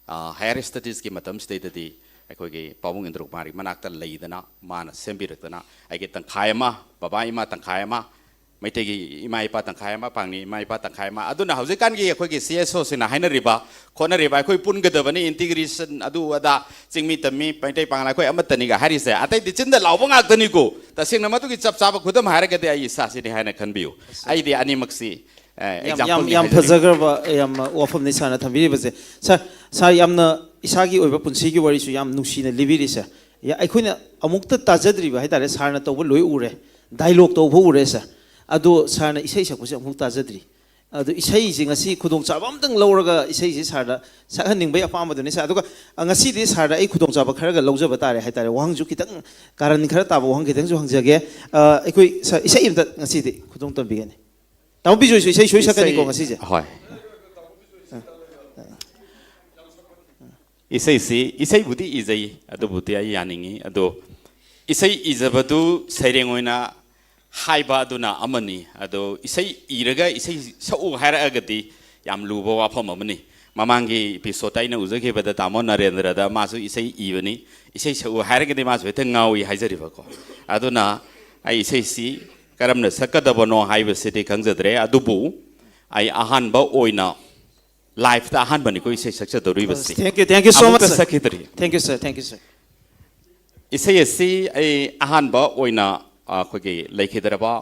ꯑ, ꯍꯥꯌꯔ ꯁ꯭ꯇꯗꯤꯁꯀꯤ ꯃꯇꯝꯁꯤꯗꯩꯗꯗꯤ ꯑꯩꯈꯣꯏꯒꯤ ꯄꯥꯕꯨꯡ ꯏꯟꯗ꯭ꯔ ꯀꯨꯃꯥꯔꯒꯤ ꯃꯅꯥꯛꯇ ꯂꯩꯗꯅ, ꯃꯥꯅ ꯁꯦꯝꯕꯤꯔꯛꯇꯅ, ꯑꯩꯒꯤ ꯇꯪꯈꯥꯏ ꯑꯃ, ꯕꯕꯥ ꯏꯃꯥ ꯇꯪꯈꯥꯏ ꯑꯃ, ꯃꯩꯇꯩꯒꯤ ꯏꯃꯥ ꯏꯄꯥ ꯇꯪꯈꯥꯏ ꯑꯃ, ꯄꯥꯡꯅꯤ ꯏꯃꯥ ꯏꯄꯥ ꯇꯪꯈꯥꯏ ꯑꯃ꯫ ꯑꯗꯨꯅ ꯍꯧꯖꯤꯛꯀꯥꯟꯒꯤ ꯑꯩꯈꯣꯏꯒꯤ ꯁꯤ ꯑꯦꯁ ꯑꯣꯁꯤꯡꯅ ꯍꯥꯏꯅꯔꯤꯕ, ꯈꯣꯠꯅꯔꯤꯕ, "ꯑꯩꯈꯣꯏ ꯄꯨꯟꯒꯗꯕꯅꯤ, ꯏꯟꯇꯤꯒ꯭ꯔꯦꯁꯟ, ꯑꯗꯨ ꯑꯗꯥ, ꯆꯤꯡꯃꯤ ꯇꯝꯃꯤ, ꯃꯩꯇꯩ ꯄꯥꯉꯜ ꯑꯩꯈꯣꯏ ꯑꯃꯠꯇꯅꯤꯒ" ꯍꯥꯏꯔꯤꯁꯦ, ꯑꯇꯩꯗꯤ ꯆꯤꯟꯗ ꯂꯥꯎꯕ ꯉꯥꯛꯇꯅꯤꯀꯣ꯫ ꯇꯁꯦꯡꯅ ꯃꯗꯨꯒꯤ ꯆꯞ ꯆꯥꯕ ꯈꯨꯗꯝ ꯍꯥꯏꯔꯒꯗꯤ ꯑꯩ ꯏꯁꯥꯁꯤꯅꯤ ꯍꯥꯏꯅ ꯈꯟꯕꯤꯌꯨ꯫ ꯑꯩꯗꯤ ꯑꯅꯤꯃꯛꯁꯤ, ꯑꯦ, ꯌꯥꯝ, ꯌꯥꯝ, exampleꯅꯤ ꯌꯥꯝ ꯍꯥꯏꯖꯅꯤꯡꯉꯤ꯫ ꯐꯖꯈ꯭ꯔꯕ, ꯌꯥꯝ ꯋꯥꯐꯝꯅꯤ ꯁꯥꯔꯅ ꯊꯝꯕꯤꯔꯤꯕꯁꯦ꯫ ꯁꯥꯔ, ꯁꯥꯔ, ꯌꯥꯝꯅ ꯏꯁꯥꯒꯤ ꯑꯣꯏꯕ ꯄꯨꯟꯁꯤꯒꯤ ꯋꯥꯔꯤꯁꯨ ꯌꯥꯝ ꯅꯨꯡꯁꯤꯅ ꯂꯤꯕꯤꯔꯤꯁꯦ꯫ ꯌꯥ-, ꯑꯩꯈꯣꯏꯅ ꯑꯃꯨꯛꯇ ꯇꯥꯖꯗ꯭ꯔꯤꯕ ꯍꯥꯏꯇꯥꯔꯦ, ꯁꯥꯔꯅ ꯇꯧꯕ ꯂꯣꯏ ꯎꯔꯦ, ꯗꯥꯏꯂꯣꯛ ꯇꯧꯕ ꯎꯔꯦ ꯁꯥꯔ, ꯑꯗꯣ ꯁꯥꯔꯅ ꯏꯁꯩ ꯁꯛꯄꯁꯦ ꯑꯃꯨꯛ ꯇꯥꯖꯗ꯭ꯔꯤ꯫ ꯑꯗꯣ ꯏꯁꯩꯁꯦ ꯉꯁꯤ ꯈꯨꯗꯣꯡꯆꯥꯕ ꯑꯝꯇꯪ ꯂꯧꯔꯒ ꯏꯁꯩꯁꯦ ꯁꯥꯔꯗ ꯁꯛꯍꯟꯅꯤꯡꯕꯒꯤ ꯑꯄꯥꯝꯕꯗꯨꯅꯤ ꯁꯥꯔ꯫ ꯑꯗꯨꯒ, ꯑ, ꯉꯁꯤꯗꯤ ꯁꯥꯔꯗ ꯑꯩ ꯈꯨꯗꯣꯡꯆꯥꯕ ꯈꯔꯒ ꯂꯧꯖꯕ ꯇꯥꯔꯦ ꯍꯥꯏꯇꯥꯔꯦ꯫ ꯋꯥꯍꯪꯁꯨ ꯈꯤꯇꯪ, ꯀꯥꯔꯟ ꯈꯔ ꯇꯥꯕ ꯋꯥꯍꯪ ꯈꯤꯇꯪꯁꯨ ꯍꯪꯖꯒꯦ꯫ ꯑ, ꯑꯩꯈꯣꯏ ꯁꯥꯔ, ꯏꯁꯩ ꯑꯝꯇ ꯉꯁꯤꯗꯤ ꯈꯨꯗꯣꯡ ꯇꯝꯕꯤꯒꯅꯤ꯫ ꯇꯥꯃꯣ ꯕꯤꯖꯣꯏꯁꯨ ꯏꯁꯩ ꯁꯣꯏ ꯁꯛꯀꯅꯤꯀꯣ ꯉꯁꯤꯁꯦ꯫ ꯍꯣꯏ꯫ ꯏꯁꯩꯁꯤ, ꯏꯁꯩꯕꯨꯗꯤ ꯏꯖꯩ, ꯑꯗꯨꯕꯨꯗꯤ ꯑꯩ ꯌꯥꯅꯤꯡꯉꯤ꯫ ꯑꯗꯣ ꯏꯁꯩ ꯏꯖꯕꯗꯨ ꯁꯩꯔꯦꯡ ꯑꯣꯏꯅ ꯍꯥꯏꯕ ꯑꯗꯨꯅ ꯑꯃꯅꯤ꯫ ꯑꯗꯣ ꯏꯁꯩ ꯏꯔꯒ ꯏꯁꯩ ꯁꯛꯎ ꯍꯥꯏꯔꯛꯑꯒꯗꯤ ꯌꯥꯝ ꯂꯨꯕ ꯋꯥꯐꯝ ꯑꯃꯅꯤ꯫ ꯃꯃꯥꯡꯒꯤ episode ꯑꯩꯅ ꯎꯖꯈꯤꯕꯗ ꯇꯥꯃꯣ ꯅꯔꯦꯟꯗ꯭ꯔꯗ ꯃꯥꯁꯨ ꯏꯁꯩ ꯏꯕꯅꯤ, ꯏꯁꯩ ꯁꯛꯎ ꯍꯥꯏꯔꯒꯗꯤ ꯃꯥꯁꯨ ꯍꯦꯛꯇ ꯉꯥꯎꯏ ꯍꯥꯏꯖꯔꯤꯕꯀꯣ꯫ ꯑꯗꯨꯅ ꯑꯩ ꯏꯁꯩꯁꯤ ꯀꯔꯝꯅ ꯁꯛꯀꯗꯕꯅꯣ ꯍꯥꯏꯕꯁꯤꯗꯤ ꯈꯪꯖꯗ꯭ꯔꯦ, ꯑꯗꯨꯕꯨ ꯑꯩ ꯑꯍꯥꯟꯕ ꯑꯣꯏꯅ live ꯇ ꯑꯍꯥꯟꯕꯅꯤꯀꯣ ꯏꯁꯩ ꯁꯛꯆꯗꯧꯔꯤꯕꯁꯤ꯫ Thank you, thank you so much, ꯑꯃꯨꯛꯇ sir. ꯁꯛꯈꯤꯗ꯭ꯔꯤ꯫ Thank you, sir. Thank you, sir. ꯏꯁꯩ ꯑꯁꯤ ꯑꯩ ꯑꯍꯥꯟꯕ ꯑꯣꯏꯅ ꯑꯩꯈꯣꯏꯒꯤ ꯂꯩꯈꯤꯗ꯭ꯔꯕ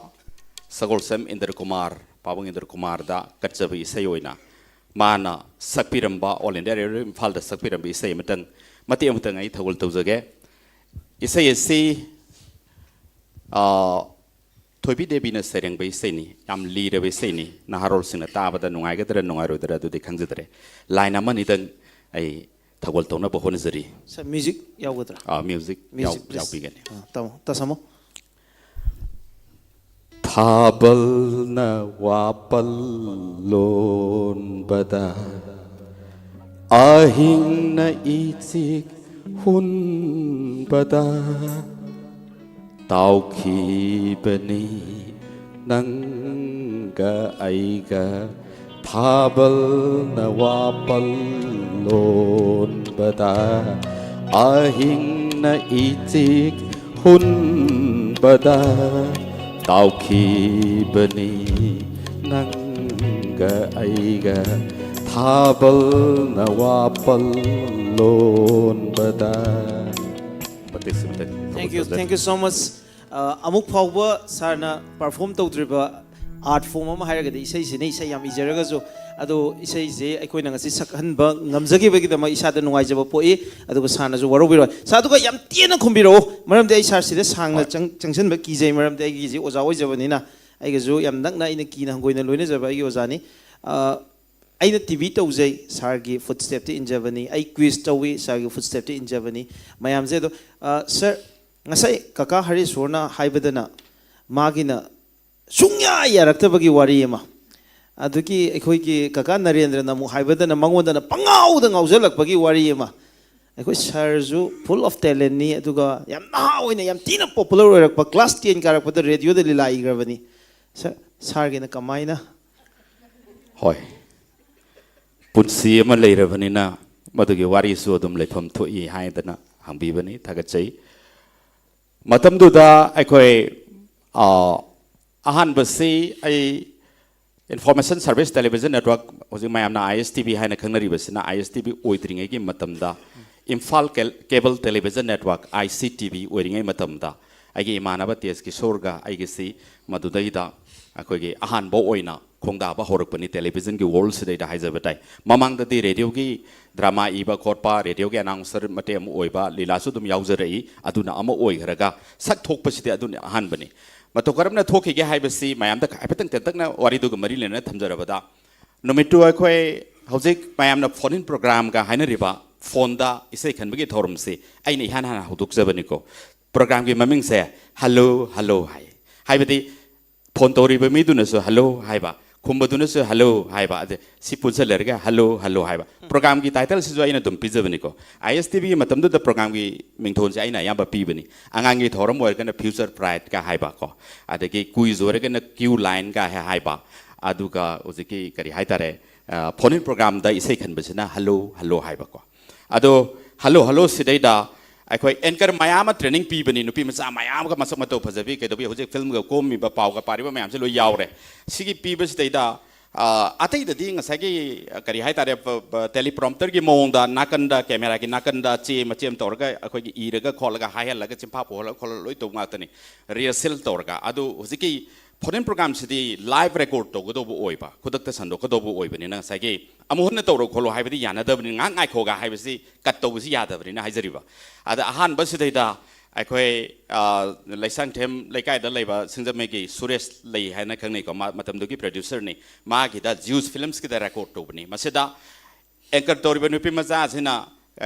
ꯁꯒꯣꯜꯁꯦꯝ ꯏꯟꯗ꯭ꯔ ꯀꯨꯃꯥꯔ, ꯄꯥꯕꯨꯡ ꯏꯟꯗ꯭ꯔ ꯀꯨꯃꯥꯔꯗ ꯀꯠꯆꯕ ꯏꯁꯩ ꯑꯣꯏꯅ ꯃꯥꯅ ꯁꯛꯄꯤꯔꯝꯕ All India Radio ꯏꯝꯐꯥꯜꯗ ꯁꯛꯄꯤꯔꯝꯕ ꯏꯁꯩ ꯑꯃꯇꯪ, ꯃꯇꯦꯛ ꯑꯃꯇꯪ ꯑꯩ ꯊꯧꯒꯜ ꯇꯧꯖꯒꯦ꯫ ꯏꯁꯩ ꯑꯁꯤ, ꯑ, ꯊꯣꯏꯕꯤ ꯗꯦꯕꯤꯅ ꯁꯩꯔꯦꯡꯕ ꯏꯁꯩꯅꯤ, ꯌꯥꯝ ꯂꯤꯔꯕ ꯏꯁꯩꯅꯤ꯫ ꯅꯍꯥꯔꯣꯜꯁꯤꯡꯅ ꯇꯥꯕꯗ ꯅꯨꯡꯉꯥꯏꯒꯗ꯭ꯔꯥ ꯅꯨꯡꯉꯥꯏꯔꯣꯏꯗ꯭ꯔꯥ ꯑꯗꯨꯗꯤ ꯈꯪꯖꯗ꯭ꯔꯦ꯫ Line ꯑꯃꯅꯤꯗꯪ ꯑꯩ ꯊꯧꯒꯜ ꯇꯧꯅꯕ ꯍꯣꯠꯅꯖꯔꯤ꯫ Sir, music ꯌꯥꯎꯒꯗ꯭ꯔꯥ? ꯑ, music ꯌꯥꯎ-, Music, please. ꯌꯥꯎꯕꯤꯒꯅꯤ꯫ ꯑ, ꯇꯥꯃꯣ, ꯇꯥꯁꯃꯣ꯫ ꯊꯥꯕꯜꯅ ꯋꯥꯄꯜ ꯂꯣꯟꯕꯗ, ꯑꯍꯤꯡꯅ ꯏꯆꯤꯛ ꯍꯨꯟꯕꯗ, ꯇꯥꯎꯈꯤꯕꯅꯤ ꯅꯪꯒ ꯑꯩꯒ꯫ ꯊꯥꯕꯜꯅ ꯋꯥꯄꯜ ꯂꯣꯟꯕꯗ, ꯑꯍꯤꯡꯅ ꯏꯆꯤꯛ ꯍꯨꯟꯕꯗ, ꯇꯥꯎꯈꯤꯕꯅꯤ ꯅꯪꯒ ꯑꯩꯒ꯫ ꯊꯥꯕꯜꯅ ꯋꯥꯄꯜ ꯂꯣꯟꯕꯗ꯫ ꯃꯇꯦꯛꯁꯤꯃꯇꯪ Thank you, thank you so much. ꯑ, ꯑꯃꯨꯛ ꯐꯥꯎꯕ ꯁꯥꯔꯅ perform ꯇꯧꯗ꯭ꯔꯤꯕ art form ꯑꯃ ꯍꯥꯏꯔꯒꯗꯤ ꯏꯁꯩꯁꯤꯅꯤ꯫ ꯏꯁꯩ ꯌꯥꯝ ꯏꯖꯔꯒꯁꯨ, ꯑꯗꯣ ꯏꯁꯩꯁꯦ ꯑꯩꯈꯣꯏꯅ ꯉꯁꯤ ꯁꯛꯍꯟꯕ ꯉꯝꯖꯈꯤꯕꯒꯤꯗꯃꯛ ꯏꯁꯥꯗ ꯅꯨꯡꯉꯥꯏꯖꯕ ꯄꯣꯛꯏ꯫ ꯑꯗꯨꯒ ꯁꯥꯔꯅꯁꯨ ꯋꯥꯔꯧꯕꯤꯔꯣꯏ꯫ ꯁꯥꯔ, ꯑꯗꯨꯒ ꯌꯥꯝ ꯇꯦꯟꯅ ꯈꯨꯝꯕꯤꯔꯛꯑꯣ, ꯃꯔꯝꯗꯤ ꯑꯩ ꯁꯥꯔ ꯁꯤꯗ ꯁꯥꯡꯅ ꯍꯣꯏ꯫ ꯆꯪ-, ꯆꯪꯁꯤꯟꯕ ꯀꯤꯖꯩ, ꯃꯔꯝꯗꯤ ꯑꯩꯒꯤꯁꯤ ꯑꯣꯖꯥ ꯑꯣꯏꯖꯕꯅꯤꯅ꯫ ꯑꯩꯒꯁꯨ ꯌꯥꯝ ꯅꯛꯅ ꯑꯩꯅ ꯀꯤꯅ ꯍꯪꯒꯣꯏꯅ ꯂꯣꯏꯅꯖꯕ ꯑꯩꯒꯤ ꯑꯣꯖꯥꯅꯤ꯫ ꯑ, ꯑꯩꯅ ꯇꯤ ꯚꯤ ꯇꯧꯖꯩ, ꯁꯥꯔꯒꯤ footstepꯇ ꯏꯟꯖꯕꯅꯤ꯫ ꯑꯩ quiz ꯇꯧꯏ, ꯁꯥꯔꯒꯤ footstepꯇ ꯏꯟꯖꯕꯅꯤ꯫ ꯃꯌꯥꯝꯁꯦ ꯑꯗꯣ, ꯑ, ꯁꯥꯔ, ꯉꯁꯥꯏ ꯀꯀꯥ ꯍꯔꯦꯁꯣꯔꯅ ꯍꯥꯏꯕꯗꯅ ꯃꯥꯒꯤꯅ ꯁꯨꯡꯌꯥ ꯌꯥꯔꯛꯇꯕꯒꯤ ꯋꯥꯔꯤ ꯑꯃ꯫ ꯑꯗꯨꯒꯤ ꯑꯩꯈꯣꯏꯒꯤ ꯀꯀꯥ ꯅꯔꯦꯟꯗ꯭ꯔꯅ ꯑꯃꯨꯛ ꯍꯥꯏꯕꯗꯅ ꯃꯉꯣꯟꯗꯅ ꯄꯪꯉꯥꯎꯗ ꯉꯥꯎꯖꯜꯂꯛꯄꯒꯤ ꯋꯥꯔꯤ ꯑꯃ꯫ ꯑꯩꯈꯣꯏ ꯁꯥꯔꯁꯨ full of talentꯅꯤ, ꯑꯗꯨꯒ ꯌꯥꯝ ꯅꯍꯥ ꯑꯣꯏꯅ ꯌꯥꯝ ꯊꯤꯅ popular ꯑꯣꯏꯔꯛꯄ, class ten ꯀꯥꯔꯛꯄꯗ radioꯗ ꯂꯤꯂꯥ ꯏꯈ꯭ꯔꯕꯅꯤ꯫ ꯁꯥꯔ, ꯁꯥꯔꯒꯤꯅ ꯀꯃꯥꯏꯅ? ꯍꯣꯏ, ꯄꯨꯟꯁꯤ ꯑꯃ ꯂꯩꯔꯕꯅꯤꯅ ꯃꯗꯨꯒꯤ ꯋꯥꯔꯤꯁꯨ ꯑꯗꯨꯝ ꯂꯩꯐꯝ ꯊꯣꯛꯏ ꯍꯥꯏꯗꯅ ꯍꯪꯕꯤꯕꯅꯤ, ꯊꯥꯒꯠꯆꯩ꯫ ꯃꯇꯝꯗꯨꯗ ꯑꯩꯈꯣꯏ, ꯑ, ꯑꯍꯥꯟꯕꯁꯤ ꯑꯩ Information Service Television Network, ꯍꯧꯖꯤꯛ ꯃꯌꯥꯝꯅ ISTV ꯍꯥꯏꯅ ꯈꯪꯅꯔꯤꯕꯁꯤꯅ ISTV ꯑꯣꯏꯗ꯭ꯔꯤꯉꯩꯒꯤ ꯃꯇꯝꯗ, Imphal ꯀꯦꯜ-, Cable Television Network, ICTV ꯑꯣꯏꯔꯤꯉꯩ ꯃꯇꯝꯗ ꯑꯩꯒꯤ ꯏꯃꯥꯟꯅꯕ ꯇꯦꯖ ꯀꯤꯁꯣꯔꯒ ꯑꯩꯒꯤꯁꯤ ꯃꯗꯨꯗꯩꯗ ꯑꯩꯈꯣꯏꯒꯤ ꯑꯍꯥꯟꯕ ꯑꯣꯏꯅ ꯈꯣꯡꯗꯥꯕ ꯍꯧꯔꯛꯄꯅꯤ televisionꯒꯤ worldꯁꯤꯗꯩꯗ ꯍꯥꯏꯖꯕ ꯇꯥꯏ꯫ ꯃꯃꯥꯡꯗꯗꯤ radioꯒꯤ drama ꯏꯕ ꯈꯣꯠꯄ, radioꯒꯤ announcer ꯃꯇꯦꯛ ꯑꯃ ꯑꯣꯏꯕ, ꯂꯤꯂꯥꯁꯨ ꯑꯗꯨꯝ ꯌꯥꯎꯖꯔꯛꯏ꯫ ꯑꯗꯨꯅ ꯑꯃ ꯑꯣꯏꯈ꯭ꯔꯒ ꯁꯛ ꯊꯣꯛꯄꯁꯤꯗꯤ ꯑꯗꯨꯅ ꯑꯍꯥꯟꯕꯅꯤ꯫ ꯃꯇꯧ ꯀꯔꯝꯅ ꯊꯣꯛꯈꯤꯒꯦ ꯍꯥꯏꯕꯁꯤ ꯃꯌꯥꯝꯗ ꯍꯥꯏꯐꯦꯠꯇꯪ ꯇꯦꯟꯇꯛꯅ ꯋꯥꯔꯤꯗꯨꯒ ꯃꯔꯤ ꯂꯩꯅꯅ ꯊꯝꯖꯔꯕꯗ, ꯅꯨꯃꯤꯠꯇꯨ ꯑꯩꯈꯣꯏ ꯍꯧꯖꯤꯛ ꯃꯌꯥꯝꯅ phone-in programꯒ ꯍꯥꯏꯅꯔꯤꯕ phoneꯗ ꯏꯁꯩ ꯈꯟꯕꯒꯤ ꯊꯧꯔꯝꯁꯤ ꯑꯩꯅ ꯏꯍꯥꯟ ꯍꯥꯟꯅ ꯍꯧꯗꯣꯛꯆꯕꯅꯤꯀꯣ꯫ Programꯒꯤ ꯃꯃꯤꯡꯁꯦ "Hello, hello" ꯍꯥꯏ꯫ ꯍꯥꯏꯕꯗꯤ phone ꯇꯧꯔꯤꯕ ꯃꯤꯗꯨꯅꯁꯨ "Hello" ꯍꯥꯏꯕ, ꯈꯨꯝꯕꯗꯨꯅꯁꯨ "Hello" ꯍꯥꯏꯕ, ꯑꯗ ꯁꯤ ꯄꯨꯟꯁꯤꯜꯂꯔꯒ "Hello, hello" ꯍꯥꯏꯕ꯫ Programꯒꯤ titleꯁꯤꯁꯨ ꯑꯩꯅ ꯑꯗꯨꯝ ꯄꯤꯖꯕꯅꯤꯀꯣ꯫ ISTVꯒꯤ ꯃꯇꯝꯗꯨꯗ programꯒꯤ ꯃꯤꯡꯊꯣꯟꯁꯦ ꯑꯩꯅ ꯑꯌꯥꯝꯕ ꯄꯤꯕꯅꯤ꯫ ꯑꯉꯥꯡꯒꯤ ꯊꯧꯔꯝ ꯑꯣꯏꯔꯒꯅ Future Prideꯀ ꯍꯥꯏꯕ ꯀꯣ, ꯑꯗꯒꯤ quiz ꯑꯣꯏꯔꯒꯅ Q Lineꯀ ꯍꯥꯏ-, ꯍꯥꯏꯕ, ꯑꯗꯨꯒ ꯍꯧꯖꯤꯛꯀꯤ ꯀꯔꯤ ꯍꯥꯏꯇꯥꯔꯦ, phone-in programꯗ ꯏꯁꯩ ꯈꯟꯕꯁꯤꯅ "Hello, hello" ꯍꯥꯏꯕꯀꯣ꯫ ꯑꯗꯣ "Hello, hello" ꯁꯤꯗꯩꯗ ꯑꯩꯈꯣꯏ anchor ꯃꯌꯥꯝ ꯑꯃ training ꯄꯤꯕꯅꯤ, ꯅꯨꯄꯤ ꯃꯆꯥ ꯃꯌꯥꯝ ꯑꯃꯒ ꯃꯁꯛ ꯃꯇꯧ ꯐꯖꯕꯤ ꯀꯩꯗꯧꯕꯤ, ꯍꯧꯖꯤꯛ filmꯒ ꯀꯨꯝꯃꯤꯕ, ꯄꯥꯎꯒ ꯄꯥꯔꯤꯕ ꯃꯌꯥꯝꯁꯦ ꯂꯣꯏ ꯌꯥꯎꯔꯦ꯫ ꯁꯤꯒꯤ ꯄꯤꯕꯁꯤꯗꯩꯗ, ꯑ, ꯑꯇꯩꯗꯗꯤ ꯉꯁꯥꯏꯒꯤ, ꯑ, ꯀꯔꯤ ꯍꯥꯏꯇꯥꯔꯦ, ꯕ-, ꯕ-, teleprompterꯒꯤ ꯃꯑꯣꯡꯗ ꯅꯥꯀꯟꯗ, cameraꯒꯤ ꯅꯥꯀꯟꯗ ꯆꯦ ꯃꯆꯦ ꯑꯃ ꯇꯧꯔꯒ ꯑꯩꯈꯣꯏꯒꯤ ꯏꯔꯒ ꯈꯣꯠꯂꯒ ꯍꯥꯏꯍꯜꯂꯒ ꯆꯤꯟꯐꯥ ꯄꯨꯍꯜꯂꯒ ꯈꯣꯠꯂꯒ ꯂꯣꯏ ꯇꯧꯕ ꯉꯥꯛꯇꯅꯤ, rehearsal ꯇꯧꯔꯒ꯫ ꯑꯗꯨ ꯍꯧꯖꯤꯛꯀꯤ phone-in programꯁꯤꯗꯤ live record ꯇꯧꯒꯗꯧꯕ ꯑꯣꯏꯕ, ꯈꯨꯗꯛꯇ ꯁꯟꯗꯣꯛꯀꯗꯧꯕ ꯑꯣꯏꯕꯅꯤꯅ ꯉꯁꯥꯏꯒꯤ ꯑꯃꯨꯛ ꯍꯟꯅ ꯇꯧꯔꯣ ꯈꯣꯠꯂꯣ ꯍꯥꯏꯕꯗꯤ ꯌꯥꯅꯗꯕꯅꯤꯅ, ꯉꯥꯏꯍꯥꯛ ꯉꯥꯏꯈꯣꯒ ꯍꯥꯏꯕꯁꯤ cut ꯇꯧꯕꯁꯤ ꯌꯥꯗꯕꯅꯤꯅ ꯍꯥꯏꯖꯔꯤꯕ꯫ ꯑꯗ ꯑꯍꯥꯟꯕꯁꯤꯗꯩꯗ ꯑꯩꯈꯣꯏ, ꯑ, ꯂꯩꯁꯥꯡꯊꯦꯝ ꯂꯩꯀꯥꯏꯗ ꯂꯩꯕ ꯁꯤꯡꯖꯃꯩꯒꯤ ꯁꯨꯔꯦꯁ ꯂꯩ ꯍꯥꯏꯅ ꯈꯪꯅꯩꯀꯣ, ꯃꯥ ꯃꯇꯝꯗꯨꯒꯤ producerꯅꯤ, ꯃꯥꯒꯤꯗ Zeus Filmsꯀꯤꯗ record ꯇꯧꯕꯅꯤ꯫ ꯃꯁꯤꯗ anchor ꯇꯧꯔꯤꯕ ꯅꯨꯄꯤ ꯃꯆꯥ ꯑꯁꯤꯅ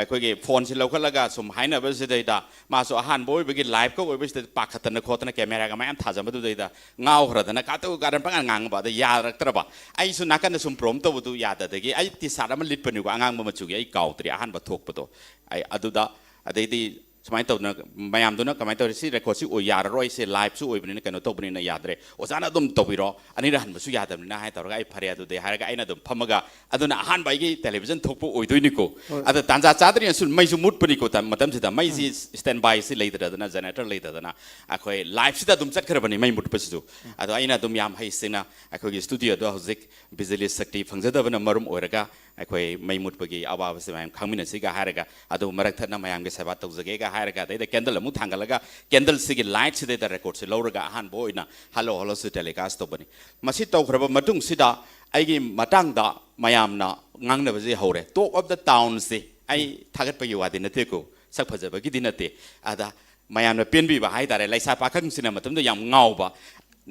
ꯑꯩꯈꯣꯏꯒꯤ ꯐꯣꯟꯁꯤ ꯂꯧꯈꯠꯂꯒ ꯁꯨꯝ ꯍꯥꯏꯅꯕꯁꯤꯗꯩꯗ ꯃꯥꯁꯨ ꯑꯍꯥꯟꯕ ꯑꯣꯏꯕꯒꯤ ꯂꯥꯏꯐꯀ ꯑꯣꯏꯕꯁꯤꯗ ꯄꯥꯈꯠꯇꯅ ꯈꯣꯠꯇꯅ ꯀꯦꯃꯦꯔꯥꯒ ꯃꯌꯥꯝ ꯊꯥꯖꯕꯗꯨꯗꯩꯗ ꯉꯥꯎꯈ꯭ꯔꯗꯅ ꯀꯥꯇꯨ ꯀꯥꯔꯟ ꯄꯪꯉꯥꯡ ꯉꯥꯡꯕ ꯑꯗ ꯌꯥꯔꯛꯇ꯭ꯔꯕ꯫ ꯑꯩꯁꯨ ꯅꯥꯀꯟꯗ ꯁꯨꯝ ꯄ꯭ꯔꯣꯝ ꯇꯧꯕꯗꯨ ꯌꯥꯗꯗꯒꯤ ꯑꯩ ꯇꯤ ꯁꯥꯔꯠ ꯑꯃ ꯂꯤꯠꯄꯅꯤꯀꯣ, ꯑꯉꯥꯡꯕ ꯃꯆꯨꯒꯤ, ꯑꯩ ꯀꯥꯎꯗ꯭ꯔꯤ ꯑꯍꯥꯟꯕ ꯊꯣꯛꯄꯗꯣ꯫ ꯑꯩ ꯑꯗꯨꯗ ꯑꯗꯩꯗꯤ ꯁꯨꯃꯥꯏꯅ ꯇꯧꯗꯅ ꯃꯌꯥꯝꯗꯨꯅ ꯀꯃꯥꯏꯅ ꯇꯧꯔꯤ, ꯁꯤ ꯔꯦꯀꯣꯔꯠꯁꯤ ꯑꯣꯏ ꯌꯥꯔꯔꯣꯏ, ꯁꯤ ꯂꯥꯏꯞꯁꯨ ꯑꯣꯏꯕꯅꯤꯅ, ꯀꯩꯅꯣ ꯇꯧꯕꯅꯤꯅ ꯌꯥꯗ꯭ꯔꯦ, ꯑꯣꯖꯥꯅ ꯑꯗꯨꯝ ꯇꯧꯕꯤꯔꯣ, ꯑꯅꯤꯔꯛ ꯍꯟꯕꯁꯨ ꯌꯥꯗꯕꯅꯤꯅ ꯍꯥꯏ ꯇꯧꯔꯒ ꯑꯩ ꯐꯔꯦ ꯑꯗꯨꯗꯤ ꯍꯥꯏꯔꯒ ꯑꯩꯅ ꯑꯗꯨꯝ ꯐꯝꯃꯒ, ꯑꯗꯨꯅ ꯑꯍꯥꯟꯕ ꯑꯩꯒꯤ ꯇꯦꯂꯤꯚꯤꯖꯟ ꯊꯣꯛꯄ ꯑꯣꯏꯗꯣꯏꯅꯤꯀꯣ꯫ ꯍꯣꯏ꯫ ꯑꯗ ꯇꯥꯟꯖꯥ ꯆꯥꯗ꯭ꯔꯤꯉꯩꯁꯨ ꯃꯩꯁꯨ ꯃꯨꯠꯄꯅꯤꯀꯣ꯫ ꯇ- ꯃꯇꯝꯁꯤꯗ ꯃꯩꯁꯤ ꯎꯝ꯫ ꯁ꯭ꯇꯦꯟ ꯕꯥꯏꯁꯤ ꯂꯩꯇꯗꯅ, ꯖꯦꯅꯦꯔꯦꯇꯔ ꯂꯩꯇꯗꯅ ꯑꯩꯈꯣꯏ ꯂꯥꯏꯞꯁꯤꯗ ꯑꯗꯨꯝ ꯆꯠꯈ꯭ꯔꯕꯅꯤ ꯃꯩ ꯃꯨꯠꯄꯁꯤꯁꯨ꯫ ꯎꯝ꯫ ꯑꯗꯣ ꯑꯩꯅ ꯑꯗꯨꯝ ꯌꯥꯝ ꯍꯩꯁꯤꯡꯅ ꯑꯩꯈꯣꯏꯒꯤ ꯁ꯭ꯇꯨꯗꯤꯑꯣꯗꯣ ꯍꯧꯖꯤꯛ ꯕꯤꯖꯂꯤ ꯁꯛꯇꯤ ꯐꯪꯖꯗꯕꯅ ꯃꯔꯝ ꯑꯣꯏꯔꯒ ꯑꯩꯈꯣꯏ ꯃꯩ ꯃꯨꯠꯄꯒꯤ ꯑꯋꯥꯕꯁꯤ ꯃꯌꯥꯝ ꯈꯪꯃꯤꯟꯅꯁꯤꯒ ꯍꯥꯏꯔꯒ, ꯑꯗꯨ ꯃꯔꯛ ꯊꯠꯅ ꯃꯌꯥꯝꯒꯤ ꯁꯦꯕꯥ ꯇꯧꯖꯒꯦꯒ ꯍꯥꯏꯔꯒ, ꯑꯗꯩꯗ ꯀꯦꯟꯗꯜ ꯑꯃꯨꯛ ꯊꯥꯡꯒꯠꯂꯒ, ꯀꯦꯟꯗꯜꯁꯤꯒꯤ ꯂꯥꯏꯠꯁꯤꯗꯩꯗ ꯔꯦꯀꯣꯔꯠꯁꯤ ꯂꯧꯔꯒ ꯑꯍꯥꯟꯕ ꯑꯣꯏꯅ ꯍꯜꯂꯣ ꯍꯜꯂꯣꯁꯤ ꯇꯦꯂꯤꯀꯥꯁ ꯇꯧꯕꯅꯤ꯫ ꯃꯁꯤ ꯇꯧꯈ꯭ꯔꯕ ꯃꯇꯨꯡꯁꯤꯗ ꯑꯩꯒꯤ ꯃꯇꯥꯡꯗ ꯃꯌꯥꯝꯅ ꯉꯥꯡꯅꯕꯁꯤ ꯍꯧꯔꯦ꯫ ꯇꯣꯛ ꯑꯣꯐ ꯗ ꯇꯥꯎꯟꯁꯤ ꯑꯩ ꯊꯥꯒꯠꯄꯒꯤ ꯋꯥꯗꯤ ꯅꯠꯇꯦꯀꯣ, ꯁꯛ ꯐꯖꯕꯒꯤꯗꯤ ꯅꯠꯇꯦ꯫ ꯑꯗ ꯃꯌꯥꯝꯅ ꯄꯦꯟꯕꯤꯕ ꯍꯥꯏꯇꯥꯔꯦ, ꯂꯩꯁꯥ ꯄꯥꯈꯪꯁꯤꯅ ꯃꯇꯝꯗ ꯌꯥꯝ ꯉꯥꯎꯕ,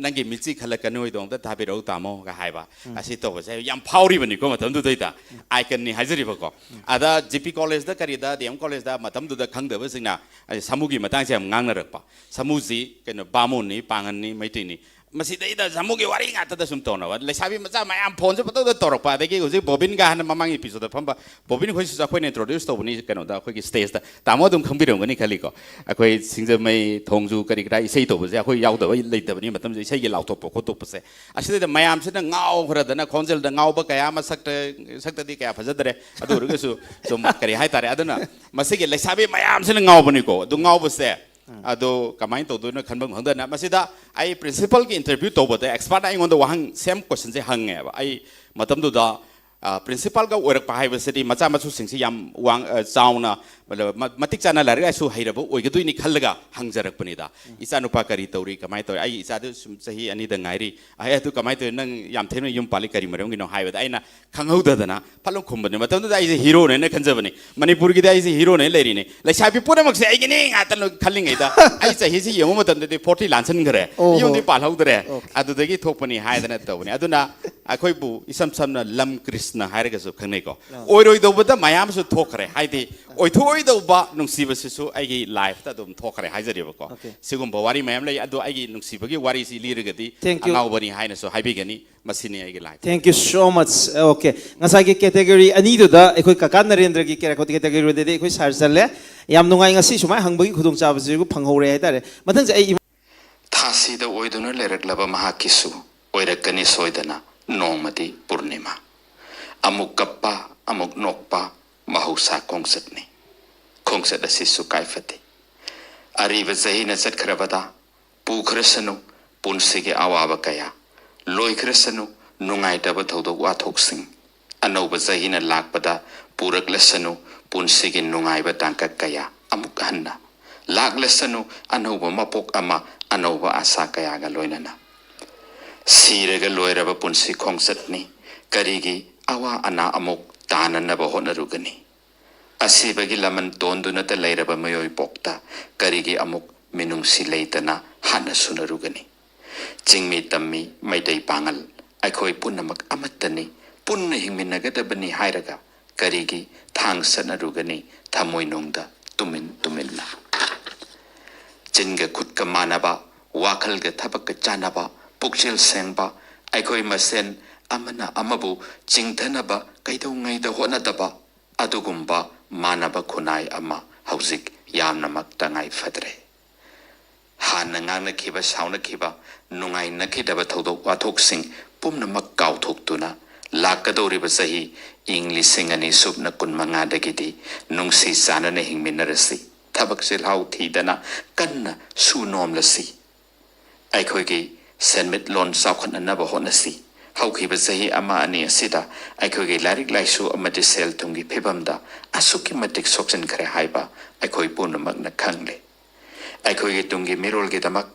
"ꯅꯪꯒꯤ ꯃꯤꯠꯁꯤ ꯈꯜꯂꯛꯀꯅꯨ, ꯑꯩꯗꯣ ꯑꯝꯇ ꯊꯥꯕꯤꯔꯛꯎ ꯇꯥꯃꯣꯒ" ꯍꯥꯏꯕ꯫ ꯎꯝ꯫ ꯑꯁꯤ ꯇꯧꯕꯁꯦ ꯌꯥꯝ ꯐꯥꯎꯔꯤꯕꯅꯤꯀꯣ ꯃꯇꯝꯗꯨꯗꯩꯗ꯫ ꯎꯝ꯫ ꯑꯥꯏꯀꯟꯅꯤ ꯍꯥꯏꯖꯔꯤꯕꯀꯣ꯫ ꯎꯝ꯫ ꯑꯗ ꯖꯤ ꯄꯤ ꯀꯣꯂꯦꯖꯇ ꯀꯔꯤꯗ, ꯗꯤ ꯑꯦꯝ ꯀꯣꯂꯦꯖꯇ ꯃꯇꯝꯗꯨꯗ ꯈꯪꯗꯕꯁꯤꯡꯅ ꯑꯩ ꯁꯥꯃꯨꯒꯤ ꯃꯇꯥꯡꯁꯦ ꯌꯥꯝ ꯉꯥꯡꯅꯔꯛꯄ꯫ ꯁꯥꯃꯨꯁꯤ ꯀꯩꯅꯣ, ꯕꯥꯃꯣꯟꯅꯤ, ꯄꯥꯡꯒꯟꯅꯤ, ꯃꯩꯇꯩꯅꯤ꯫ ꯃꯁꯤꯗꯩꯗ ꯁꯥꯃꯨꯒꯤ ꯋꯥꯔꯤ ꯉꯥꯛꯇꯗ ꯁꯨꯝ ꯇꯧꯅꯕ꯫ ꯂꯩꯁꯥꯕꯤ ꯃꯆꯥ ꯃꯌꯥꯝ ꯐꯣꯟꯁꯨ ꯄꯪꯇꯧꯗ ꯇꯧꯔꯛꯄ꯫ ꯑꯗꯒꯤ ꯍꯧꯖꯤꯛ ꯕꯣꯕꯤꯟꯒ ꯍꯥꯏꯅ ꯃꯃꯥꯡꯒꯤ ꯏꯄꯤꯁꯣꯗ ꯐꯝꯕ ꯕꯣꯕꯤꯟ ꯈꯣꯏꯁꯤꯁꯨ ꯑꯩꯈꯣꯏꯅ ꯏꯟꯇ꯭ꯔꯣꯗ꯭ꯌꯨꯁ ꯇꯧꯕꯅꯤ ꯀꯩꯅꯣꯗ, ꯑꯩꯈꯣꯏꯒꯤ ꯁ꯭ꯇꯦꯖꯇ꯫ ꯇꯥꯃꯣ ꯑꯗꯨꯝ ꯈꯪꯕꯤꯔꯝꯒꯅꯤ ꯈꯜꯂꯤꯀꯣ꯫ ꯑꯩꯈꯣꯏ ꯁꯤꯡꯖꯃꯩ ꯊꯣꯡꯖꯨ ꯀꯔꯤ ꯀꯔꯥ ꯏꯁꯩ ꯇꯧꯕꯁꯦ ꯑꯩꯈꯣꯏ ꯌꯥꯎꯗꯕ ꯂꯩꯇꯕꯅꯤ ꯃꯇꯝꯁꯤꯗ, ꯏꯁꯩꯒꯤ ꯂꯥꯎꯊꯣꯛꯄ ꯈꯣꯠꯇꯣꯛꯄꯁꯦ꯫ ꯑꯁꯤꯗꯩꯗ ꯃꯌꯥꯝꯁꯤꯅ ꯉꯥꯎꯈ꯭ꯔꯗꯅ, ꯈꯣꯟꯖꯦꯜꯗ ꯉꯥꯎꯕ ꯀꯌꯥ ꯑꯃ, ꯁꯛꯇ-, ꯁꯛꯇꯗꯤ ꯀꯌꯥ ꯐꯖꯗ꯭ꯔꯦ꯫ ꯑꯗꯨ ꯑꯣꯏꯔꯒꯁꯨ ꯁꯨꯝ ꯀꯔꯤ ꯍꯥꯏꯇꯥꯔꯦ, ꯑꯗꯨꯅ ꯃꯁꯤꯒꯤ ꯂꯩꯁꯥꯕꯤ ꯃꯌꯥꯝꯁꯤꯅ ꯉꯥꯎꯕꯅꯤꯀꯣ꯫ ꯑꯗꯨ ꯉꯥꯎꯕꯁꯦ, ꯎꯝ꯫ ꯑꯗꯣ ꯀꯃꯥꯏꯅ ꯇꯧꯗꯣꯏꯅꯣ ꯈꯟꯐꯝ ꯈꯪꯗꯅ, ꯃꯁꯤꯗ ꯑꯩ ꯄ꯭ꯔꯤꯟꯁꯤꯄꯜꯒꯤ ꯏꯟꯇꯔꯚ꯭ꯌꯨ ꯇꯧꯕꯗ ꯑꯦꯛꯁꯄꯥꯔꯠꯅ ꯑꯩꯉꯣꯟꯗ ꯋꯥꯍꯪ, ꯁꯦꯝ ꯀꯣꯏꯁꯟꯁꯦ ꯍꯪꯉꯦꯕ꯫ ꯑꯩ ꯃꯇꯝꯗꯨꯗ, ꯑ, ꯄ꯭ꯔꯤꯟꯁꯤꯄꯥꯜꯒ ꯑꯣꯏꯔꯛꯄ ꯍꯥꯏꯕꯁꯤꯗꯤ ꯃꯆꯥ ꯃꯁꯨꯁꯤꯡꯁꯤ ꯌꯥꯝ ꯋꯥꯡ-, ꯑ, ꯆꯥꯎꯅ, ꯃ-, ꯃꯇꯤꯛ ꯆꯥꯅ ꯂꯥꯏꯔꯤꯛ ꯂꯥꯏꯁꯨ ꯍꯩꯔꯕ ꯑꯣꯏꯒꯗꯣꯏꯅꯤ ꯈꯜꯂꯒ ꯍꯪꯖꯔꯛꯄꯅꯤꯗ꯫ ꯎꯝ꯫ "ꯏꯆꯥꯅꯨꯄꯥ ꯀꯔꯤ ꯇꯧꯔꯤ, ꯀꯃꯥꯏꯅ ꯇꯧꯔꯤ?" "ꯑꯩ ꯏꯆꯥꯗꯨ ꯁꯨꯝ ꯆꯍꯤ ꯑꯅꯤꯗ ꯉꯥꯏꯔꯤ"꯫ "ꯑꯦ, ꯑꯗꯨ ꯀꯃꯥꯏꯅ ꯇꯧꯔꯤ? ꯅꯪ ꯌꯥꯝ ꯊꯦꯡꯅ ꯌꯨꯝ ꯄꯥꯜꯂꯤ, ꯀꯔꯤ ꯃꯔꯝꯒꯤꯅꯣ?" ꯍꯥꯏꯕꯗ ꯑꯩꯅ ꯈꯪꯍꯧꯗꯗꯅ ꯐꯠ ꯂꯥꯎ ꯈꯨꯝꯕꯅꯦ꯫ ꯃꯇꯝꯗꯨꯗ ꯑꯩꯁꯦ ꯍꯤꯔꯣꯅꯦꯅ ꯈꯟꯖꯕꯅꯦ꯫ ꯃꯅꯤꯄꯨꯔꯒꯤꯗꯤ ꯑꯩꯁꯦ ꯍꯤꯔꯣꯅꯦ ꯂꯩꯔꯤꯅꯦ꯫ ꯂꯩꯁꯥꯕꯤ ꯄꯨꯝꯅꯃꯛꯁꯦ ꯑꯩꯒꯤꯅꯦ ꯉꯥꯛꯇ ꯂꯣꯏ ꯈꯜꯂꯤꯉꯩꯗ, ꯑꯩ ꯆꯍꯤꯁꯤ ꯌꯦꯡꯕ ꯃꯇꯝꯗꯗꯤ ꯐꯣꯔꯇꯤ ꯂꯥꯟꯁꯤꯟꯈ꯭ꯔꯦ꯫ ꯑꯣꯍꯣ꯫ ꯌꯨꯝꯗꯤ ꯄꯥꯜꯍꯧꯗ꯭ꯔꯦ꯫ ꯑꯣꯀꯦ꯫ ꯑꯗꯨꯗꯒꯤ ꯊꯣꯛꯄꯅꯤ ꯍꯥꯏꯗꯅ ꯇꯧꯕꯅꯦ꯫ ꯑꯗꯨꯅ ꯑꯩꯈꯣꯏꯕꯨ ꯏꯁꯝ ꯁꯝꯅ ꯂꯝ ꯀ꯭ꯔꯤꯁ-, ꯅ ꯍꯥꯏꯔꯒꯁꯨ ꯈꯪꯅꯩꯀꯣ꯫ ꯑꯣꯏꯔꯣꯏꯗꯧꯕꯗ ꯃꯌꯥꯝꯁꯨ ꯊꯣꯛꯈ꯭ꯔꯦ, ꯍꯥꯏꯗꯤ ꯑꯣꯏꯊꯣꯛꯑꯣꯏꯗꯧꯕ ꯅꯨꯡꯁꯤꯕꯁꯤꯁꯨ ꯑꯩꯒꯤ ꯂꯥꯏꯐꯇ ꯑꯗꯨꯝ ꯊꯣꯛꯈ꯭ꯔꯦ ꯍꯥꯏꯖꯔꯤꯕꯀꯣ꯫ Okay. ꯁꯤꯒꯨꯝꯕ ꯋꯥꯔꯤ ꯃꯌꯥꯝ ꯂꯩ, ꯑꯗꯣ ꯑꯩꯒꯤ ꯅꯨꯡꯁꯤꯕꯒꯤ ꯋꯥꯔꯤꯁꯤ ꯂꯤꯔꯒꯗꯤ Thank you. ꯑꯉꯥꯎꯕꯅꯤ ꯍꯥꯏꯅꯁꯨ ꯍꯥꯏꯕꯤꯒꯅꯤ꯫ ꯃꯁꯤꯅꯤ ꯑꯩꯒꯤ life. Thank you so much. Okay, ꯉꯁꯥꯏꯒꯤ category ꯑꯅꯤꯗꯨꯗ ꯑꯩꯈꯣꯏ ꯀꯀꯥ ꯅꯔꯦꯟꯗ꯭ꯔꯒꯤ category ꯗꯗꯤ ꯑꯩꯈꯣꯏ ꯁꯥꯔ ꯆꯜꯂꯦ꯫ ꯌꯥꯝ ꯅꯨꯡꯉꯥꯏ, ꯉꯁꯤ ꯁꯨꯃꯥꯏꯅ ꯍꯪꯕꯒꯤ ꯈꯨꯗꯣꯡꯆꯥꯕꯁꯤꯕꯨ ꯐꯪꯍꯧꯔꯦ ꯍꯥꯏꯇꯥꯔꯦ꯫ ꯃꯊꯪꯁꯦ ꯑꯩ ꯏꯃꯥ ꯊꯥꯁꯤꯗ ꯑꯣꯏꯗꯨꯅ ꯂꯩꯔꯛꯂꯕ ꯃꯍꯥꯛꯀꯤꯁꯨ ꯑꯣꯏꯔꯛꯀꯅꯤ ꯁꯣꯏꯗꯅ ꯅꯣꯡꯃꯗꯤ ꯄꯨꯔꯅꯤꯃꯥ꯫ ꯑꯃꯨꯛ ꯀꯞꯄ, ꯑꯃꯨꯛ ꯅꯣꯛꯄ ꯃꯍꯧꯁꯥ ꯈꯣꯡꯆꯠꯅꯤ꯫ ꯈꯣꯡꯆꯠ ꯑꯁꯤꯁꯨ ꯀꯥꯏꯐꯗꯦ꯫ ꯑꯔꯤꯕ ꯆꯍꯤꯅ ꯆꯠꯈ꯭ꯔꯕꯗ ꯄꯨꯈ꯭ꯔꯁꯅꯨ ꯄꯨꯟꯁꯤꯒꯤ ꯑꯋꯥꯕ ꯀꯌꯥ, ꯂꯣꯏꯈ꯭ꯔꯁꯅꯨ ꯅꯨꯡꯉꯥꯏꯇꯕ ꯊꯧꯗꯣꯛ ꯋꯥꯊꯣꯛꯁꯤꯡ꯫ ꯑꯅꯧꯕ ꯆꯍꯤꯅ ꯂꯥꯛꯄꯗ ꯄꯨꯔꯛꯂꯁꯅꯨ ꯄꯨꯟꯁꯤꯒꯤ ꯅꯨꯡꯉꯥꯏꯕ ꯇꯥꯡꯀꯛ ꯀꯌꯥ ꯑꯃꯨꯛ ꯍꯟꯅ꯫ ꯂꯥꯛꯂꯁꯅꯨ ꯑꯅꯧꯕ ꯃꯄꯣꯛ ꯑꯃ, ꯑꯅꯧꯕ ꯑꯁꯥ ꯀꯌꯥꯒ ꯂꯣꯏꯅꯅ꯫ ꯁꯤꯔꯒ ꯂꯣꯏꯔꯕ ꯄꯨꯟꯁꯤ ꯈꯣꯡꯆꯠꯅꯤ, ꯀꯔꯤꯒꯤ ꯑꯋꯥ ꯑꯅꯥ ꯑꯃꯨꯛ ꯇꯥꯅꯅꯕ ꯍꯣꯠꯅꯔꯨꯒꯅꯤ? ꯑꯁꯤꯕꯒꯤ ꯂꯃꯟ ꯇꯣꯟꯗꯨꯅꯇ ꯂꯩꯔꯕ ꯃꯤꯑꯣꯏ ꯄꯣꯛꯇ ꯀꯔꯤꯒꯤ ꯑꯃꯨꯛ ꯃꯤꯅꯨꯡꯁꯤ ꯂꯩꯇꯅ ꯍꯥꯠꯅ ꯁꯨꯅꯔꯨꯒꯅꯤ? ꯆꯤꯡꯃꯤ ꯇꯝꯃꯤ ꯃꯩꯇꯩ ꯄꯥꯉꯜ ꯑꯩꯈꯣꯏ ꯄꯨꯝꯅꯃꯛ ꯑꯃꯠꯇꯅꯤ, ꯄꯨꯟꯅ ꯍꯤꯡꯃꯤꯟꯅꯒꯗꯕꯅꯤ ꯍꯥꯏꯔꯒ ꯀꯔꯤꯒꯤ ꯊꯥꯡ ꯁꯠꯅꯔꯨꯒꯅꯤ ꯊꯃꯣꯏꯅꯨꯡꯗ ꯇꯨꯃꯤꯟ ꯇꯨꯃꯤꯟꯅ? ꯆꯤꯟꯒ ꯈꯨꯠꯀ ꯃꯥꯟꯅꯕ, ꯋꯥꯈꯜꯒ ꯊꯕꯛꯀ ꯆꯥꯟꯅꯕ, ꯄꯨꯛꯆꯦꯜ ꯁꯦꯡꯕ, ꯑꯩꯈꯣꯏ ꯃꯁꯦꯟ ꯑꯃꯅ ꯑꯃꯕꯨ ꯆꯤꯡꯊꯅꯕ ꯀꯩꯗꯧꯉꯩꯗ ꯍꯣꯠꯅꯗꯕ ꯑꯗꯨꯒꯨꯝꯕ ꯃꯥꯟꯅꯕ ꯈꯨꯟꯅꯥꯏ ꯑꯃ ꯍꯧꯖꯤꯛ ꯌꯥꯝꯅꯃꯛ ꯇꯉꯥꯏ ꯐꯗ꯭ꯔꯦ꯫ ꯍꯥꯟꯅ ꯉꯥꯡꯅꯈꯤꯕ, ꯁꯥꯎꯅꯈꯤꯕ, ꯅꯨꯡꯉꯥꯏꯅꯈꯤꯗꯕ ꯊꯧꯗꯣꯛ ꯋꯥꯊꯣꯛꯁꯤꯡ ꯄꯨꯝꯅꯃꯛ ꯀꯥꯎꯊꯣꯛꯇꯨꯅ ꯂꯥꯛꯀꯗꯧꯔꯤꯕ ꯆꯍꯤ ꯏꯪ ꯂꯤꯁꯤꯡ ꯑꯅꯤ ꯁꯨꯞꯅ ꯀꯨꯟ ꯃꯉꯥꯗꯒꯤꯗꯤ ꯅꯨꯡꯁꯤ ꯆꯥꯟꯅꯅ ꯍꯤꯡꯃꯤꯟꯅꯔꯁꯤ꯫ ꯊꯕꯛ ꯆꯤꯜꯍꯥꯎ ꯊꯤꯗꯅ ꯀꯟꯅ ꯁꯨ ꯅꯣꯝꯂꯁꯤ꯫ ꯑꯩꯈꯣꯏꯒꯤ ꯁꯦꯟꯃꯤꯠꯂꯣꯟ ꯆꯥꯎꯈꯠꯅꯅꯕ ꯍꯣꯠꯅꯁꯤ꯫ ꯍꯧꯈꯤꯕ ꯆꯍꯤ ꯑꯃ ꯑꯅꯤ ꯑꯁꯤꯗ ꯑꯩꯈꯣꯏꯒꯤ ꯂꯥꯏꯔꯤꯛ ꯂꯥꯏꯁꯨ ꯑꯃꯗꯤ ꯁꯦꯜ ꯊꯨꯝꯒꯤ ꯐꯤꯕꯝꯗ ꯑꯁꯨꯛꯀꯤ ꯃꯇꯤꯛ ꯁꯣꯛꯆꯤꯟꯈ꯭ꯔꯦ ꯍꯥꯏꯕ ꯑꯩꯈꯣꯏ ꯄꯨꯝꯅꯃꯛꯅ ꯈꯪꯂꯦ꯫ ꯑꯩꯈꯣꯏꯒꯤ ꯇꯨꯡꯒꯤ ꯃꯤꯔꯣꯜꯒꯤꯗꯃꯛ,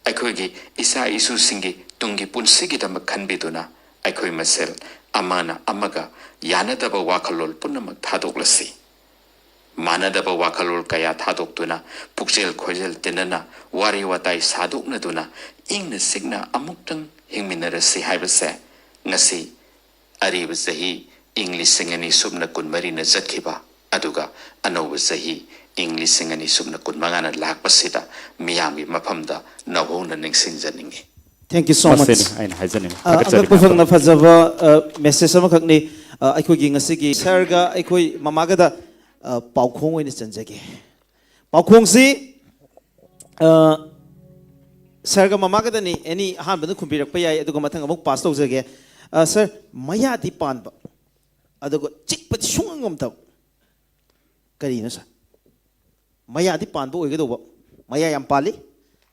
ꯑꯩꯈꯣꯏꯒꯤ ꯏꯆꯥ ꯏꯁꯨꯁꯤꯡꯒꯤ ꯇꯨꯡꯒꯤ ꯄꯨꯟꯁꯤꯒꯤꯗꯃꯛ ꯈꯟꯕꯤꯗꯨꯅ ꯑꯩꯈꯣꯏ ꯃꯁꯦꯜ ꯑꯃꯅ ꯑꯃꯒ ꯌꯥꯅꯗꯕ ꯋꯥꯈꯜꯂꯣꯟ ꯄꯨꯝꯅꯃꯛ ꯊꯥꯗꯣꯛꯂꯁꯤ꯫ ꯃꯥꯟꯅꯗꯕ ꯋꯥꯈꯜꯂꯣꯟ ꯀꯌꯥ ꯊꯥꯗꯣꯛꯇꯨꯅ, ꯄꯨꯛꯆꯦꯜ ꯈꯣꯏꯖꯦꯜ ꯇꯤꯟꯅꯅ, ꯋꯥꯔꯤ ꯋꯥꯇꯥꯏ ꯁꯥꯗꯣꯛꯅꯗꯨꯅ, ꯏꯪꯅ ꯆꯤꯛꯅ ꯑꯃꯨꯛꯇꯪ ꯍꯤꯡꯃꯤꯟꯅꯔꯁꯤ ꯍꯥꯏꯕꯁꯦ ꯉꯁꯤ ꯑꯔꯤꯕ ꯆꯍꯤ ꯏꯪ ꯂꯤꯁꯤꯡ ꯑꯅꯤ ꯁꯨꯞꯅ ꯀꯨꯟꯃꯔꯤꯅ ꯆꯠꯈꯤꯕ, ꯑꯗꯨꯒ ꯑꯅꯧꯕ ꯆꯍꯤ ꯏꯪ ꯂꯤꯁꯤꯡ ꯑꯅꯤ ꯁꯨꯞꯅ ꯀꯨꯟꯃꯉꯥꯅ ꯂꯥꯛꯄꯁꯤꯗ ꯃꯤꯌꯥꯝꯒꯤ ꯃꯐꯝꯗ ꯅꯧꯍꯧꯅ ꯅꯤꯡꯁꯤꯡꯖꯅꯤꯡꯏ꯫ Thank you so much. ꯃꯁꯤꯅꯤ ꯑꯩꯅ ꯍꯥꯏꯖꯅꯤꯡꯕ꯫ ꯑ, ꯊꯥꯒꯠꯆꯔꯤ ꯑꯉꯛꯄ ꯐꯪꯅ ꯃꯌꯥꯝ꯫ ꯐꯖꯕ ꯃꯦꯁꯦꯖ ꯑꯃꯈꯛꯅꯤ꯫ ꯑ, ꯑꯩꯈꯣꯏꯒꯤ ꯉꯁꯤꯒꯤ ꯁꯥꯔꯒ ꯑꯩꯈꯣꯏ ꯃꯃꯥꯒꯗ ꯑ, ꯄꯥꯎꯈꯣꯡ ꯑꯣꯏꯅ ꯆꯟꯖꯒꯦ꯫ ꯄꯥꯎꯈꯣꯡꯁꯤ ꯑ, ꯁꯥꯔꯒ ꯃꯃꯥꯒꯗꯅꯤ꯫ ꯑꯦꯅꯤ ꯑꯍꯥꯟꯕꯗ ꯈꯨꯝꯕꯤꯔꯛꯄ ꯌꯥꯏ, ꯑꯗꯨꯒ ꯃꯊꯪ ꯑꯃꯨꯛ ꯄꯥꯁ ꯇꯧꯖꯒꯦ꯫ ꯑ, ꯁꯥꯔ, ꯃꯌꯥꯗꯤ ꯄꯥꯟꯕ ꯑꯗꯨꯒ ꯆꯤꯛꯄꯗꯤ ꯁꯨꯡꯉꯝ ꯉꯝꯗꯕ ꯀꯔꯤꯅꯣ ꯁꯥꯔ? ꯃꯌꯥꯗꯤ ꯄꯥꯟꯕ ꯑꯣꯏꯒꯗꯧꯕ, ꯃꯌꯥ ꯌꯥꯝ ꯄꯥꯜꯂꯤ,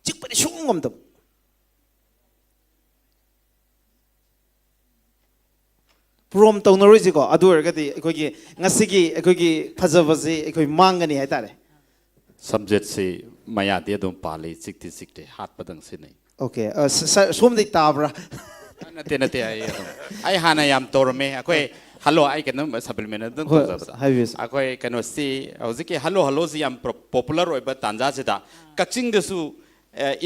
ꯆꯤꯛꯄꯗꯤ ꯁꯨꯡꯉꯝ ꯉꯝꯗꯕ꯫ ꯄ꯭ꯔꯣꯝ ꯇꯧꯅꯔꯣꯏꯁꯤꯀꯣ꯫ ꯑꯗꯨ ꯑꯣꯏꯔꯒꯗꯤ ꯑꯩꯈꯣꯏꯒꯤ ꯉꯁꯤꯒꯤ ꯑꯩꯈꯣꯏꯒꯤ ꯐꯖꯕꯁꯤ ꯑꯩꯈꯣꯏ ꯃꯥꯡꯒꯅꯤ ꯍꯥꯏꯇꯥꯔꯦ꯫ ꯁꯝꯖꯦꯠꯁꯤ ꯃꯌꯥꯗꯤ ꯑꯗꯨꯝ ꯄꯥꯜꯂꯤ, ꯆꯤꯛꯇꯤ ꯆꯤꯛꯇꯦ, ꯍꯥꯠꯄꯗꯪ ꯁꯤꯟꯅꯩ꯫ ꯑꯣꯀꯦ, ꯑ, ꯁ-, ꯁꯥꯔ, ꯁꯣꯝꯗꯒꯤ ꯇꯥꯕ꯭ꯔꯥ? ꯅꯠꯇꯦ ꯅꯠꯇꯦ, ꯑꯩ ꯑꯗꯨꯝ, ꯑꯩ ꯍꯥꯟꯅ ꯌꯥꯝ ꯇꯧꯔꯝꯃꯦ꯫ ꯑꯩꯈꯣꯏ ꯍꯜꯂꯣ, ꯑꯩ ꯀꯩꯅꯣꯝ ꯁꯄ꯭ꯂꯤꯃꯦꯟ ꯑꯗꯨꯝ ꯍꯣꯏ, ꯇꯧꯖꯕꯗ, ꯍꯥꯏꯕꯤꯌꯨ, ꯁꯥꯔ꯫ ꯑꯩꯈꯣꯏ ꯀꯩꯅꯣꯁꯤ ꯍꯧꯖꯤꯛꯀꯤ ꯍꯜꯂꯣ ꯍꯜꯂꯣꯁꯤ ꯌꯥꯝ ꯄꯣꯄꯨꯂꯔ ꯑꯣꯏꯕ ꯇꯥꯟꯖꯥꯁꯤꯗ ꯀꯛꯆꯤꯡꯗꯁꯨ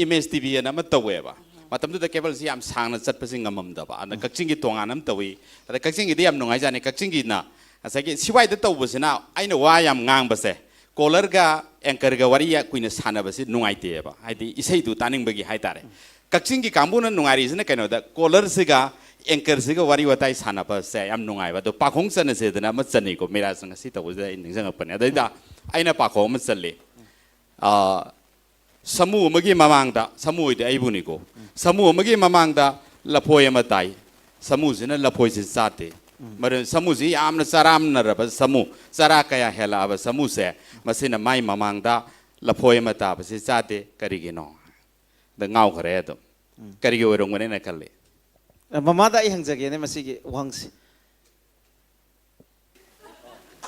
ꯏꯃꯦꯖ ꯇꯤꯚꯤ ꯑꯅ ꯑꯃ ꯇꯧꯋꯦꯕ꯫ ꯃꯇꯝꯗꯨꯗ ꯀꯦꯕꯜꯁꯤ ꯌꯥꯝ ꯁꯥꯡꯅ ꯆꯠꯄꯁꯤ ꯉꯝꯃꯝꯗꯕ, ꯑꯗ ꯀꯛꯆꯤꯡꯒꯤ ꯇꯣꯉꯥꯟꯅ ꯑꯃ ꯇꯧꯏ꯫ ꯑꯗ ꯀꯛꯆꯤꯡꯒꯤꯗꯤ ꯌꯥꯝ ꯅꯨꯡꯉꯥꯏꯖꯥꯠꯅꯤ꯫ ꯀꯛꯆꯤꯡꯒꯤꯅ ꯉꯁꯥꯏꯒꯤ ꯁꯤꯋꯥꯏꯗ ꯇꯧꯕꯁꯤꯅ ꯑꯩꯅ ꯋꯥ ꯌꯥꯝ ꯉꯥꯡꯕꯁꯦ, ꯀꯣꯂꯔꯒ ꯑꯦꯡꯀꯔꯒ ꯋꯥꯔꯤ ꯀꯨꯏꯅ ꯁꯥꯟꯅꯕꯁꯤ ꯅꯨꯡꯉꯥꯏꯇꯦꯕ, ꯍꯥꯏꯗꯤ ꯏꯁꯩꯗꯨ ꯇꯥꯅꯤꯡꯕꯒꯤ ꯍꯥꯏꯇꯥꯔꯦ꯫ ꯀꯛꯆꯤꯡꯒꯤ ꯀꯥꯡꯕꯨꯅ ꯅꯨꯡꯉꯥꯏꯔꯤꯁꯤꯅ ꯀꯩꯅꯣꯗ, ꯀꯣꯂꯔꯁꯤꯒ ꯑꯦꯡꯀꯔꯁꯤꯒ ꯋꯥꯔꯤ ꯋꯥꯇꯥꯏ ꯁꯥꯟꯅꯕꯁꯦ ꯌꯥꯝ ꯅꯨꯡꯉꯥꯏꯕ꯫ ꯑꯗꯣ ꯄꯥꯈꯣꯡ ꯆꯟꯅꯁꯦꯗꯅ ꯑꯃ ꯆꯟꯅꯤꯀꯣ, ꯃꯤꯔꯥꯖ ꯉꯁꯤ ꯇꯧꯕꯁꯤꯗ ꯑꯩ ꯅꯤꯡꯁꯤꯡꯉꯛꯄꯅꯦ꯫ ꯑꯗꯩꯗ ꯑꯩꯅ ꯄꯥꯈꯣꯡ ꯑꯃ ꯆꯜꯂꯤ꯫ ꯑꯥ, ꯁꯥꯃꯨ ꯑꯃꯒꯤ ꯃꯃꯥꯡꯗ, ꯁꯥꯃꯨ ꯑꯣꯏꯗꯤ ꯑꯩꯕꯨꯅꯤꯀꯣ, ꯁꯥꯃꯨ ꯑꯃꯒꯤ ꯃꯃꯥꯡꯗ ꯂꯐꯣꯏ ꯑꯃ ꯇꯥꯏ꯫ ꯁꯥꯃꯨꯁꯤꯅ ꯂꯐꯣꯏꯁꯤ ꯆꯥꯗꯦ꯫ ꯃꯔꯝ, ꯁꯥꯃꯨꯁꯤ ꯌꯥꯝꯅ ꯆꯔꯥꯝꯅꯔꯕ ꯁꯥꯃꯨ, ꯆꯔꯥ ꯀꯌꯥ ꯍꯦꯜꯂꯛꯑꯕ ꯁꯥꯃꯨꯁꯦ, ꯃꯁꯤꯅ ꯃꯥꯏ ꯃꯃꯥꯡꯗ ꯂꯐꯣꯏ ꯑꯃ ꯇꯥꯕꯁꯤ ꯆꯥꯗꯦ꯫ ꯀꯔꯤꯒꯤꯅꯣ? ꯑꯗ ꯉꯥꯎꯈ꯭ꯔꯦ ꯑꯗꯨꯝ꯫ ꯀꯔꯤꯒꯤ ꯑꯣꯏꯔꯝꯒꯅꯤꯅ ꯈꯜꯂꯤ? ꯑ, ꯃꯃꯥꯗ ꯑꯩ ꯍꯪꯖꯒꯦꯅꯦ ꯃꯁꯤꯒꯤ ꯋꯥꯍꯪꯁꯦ꯫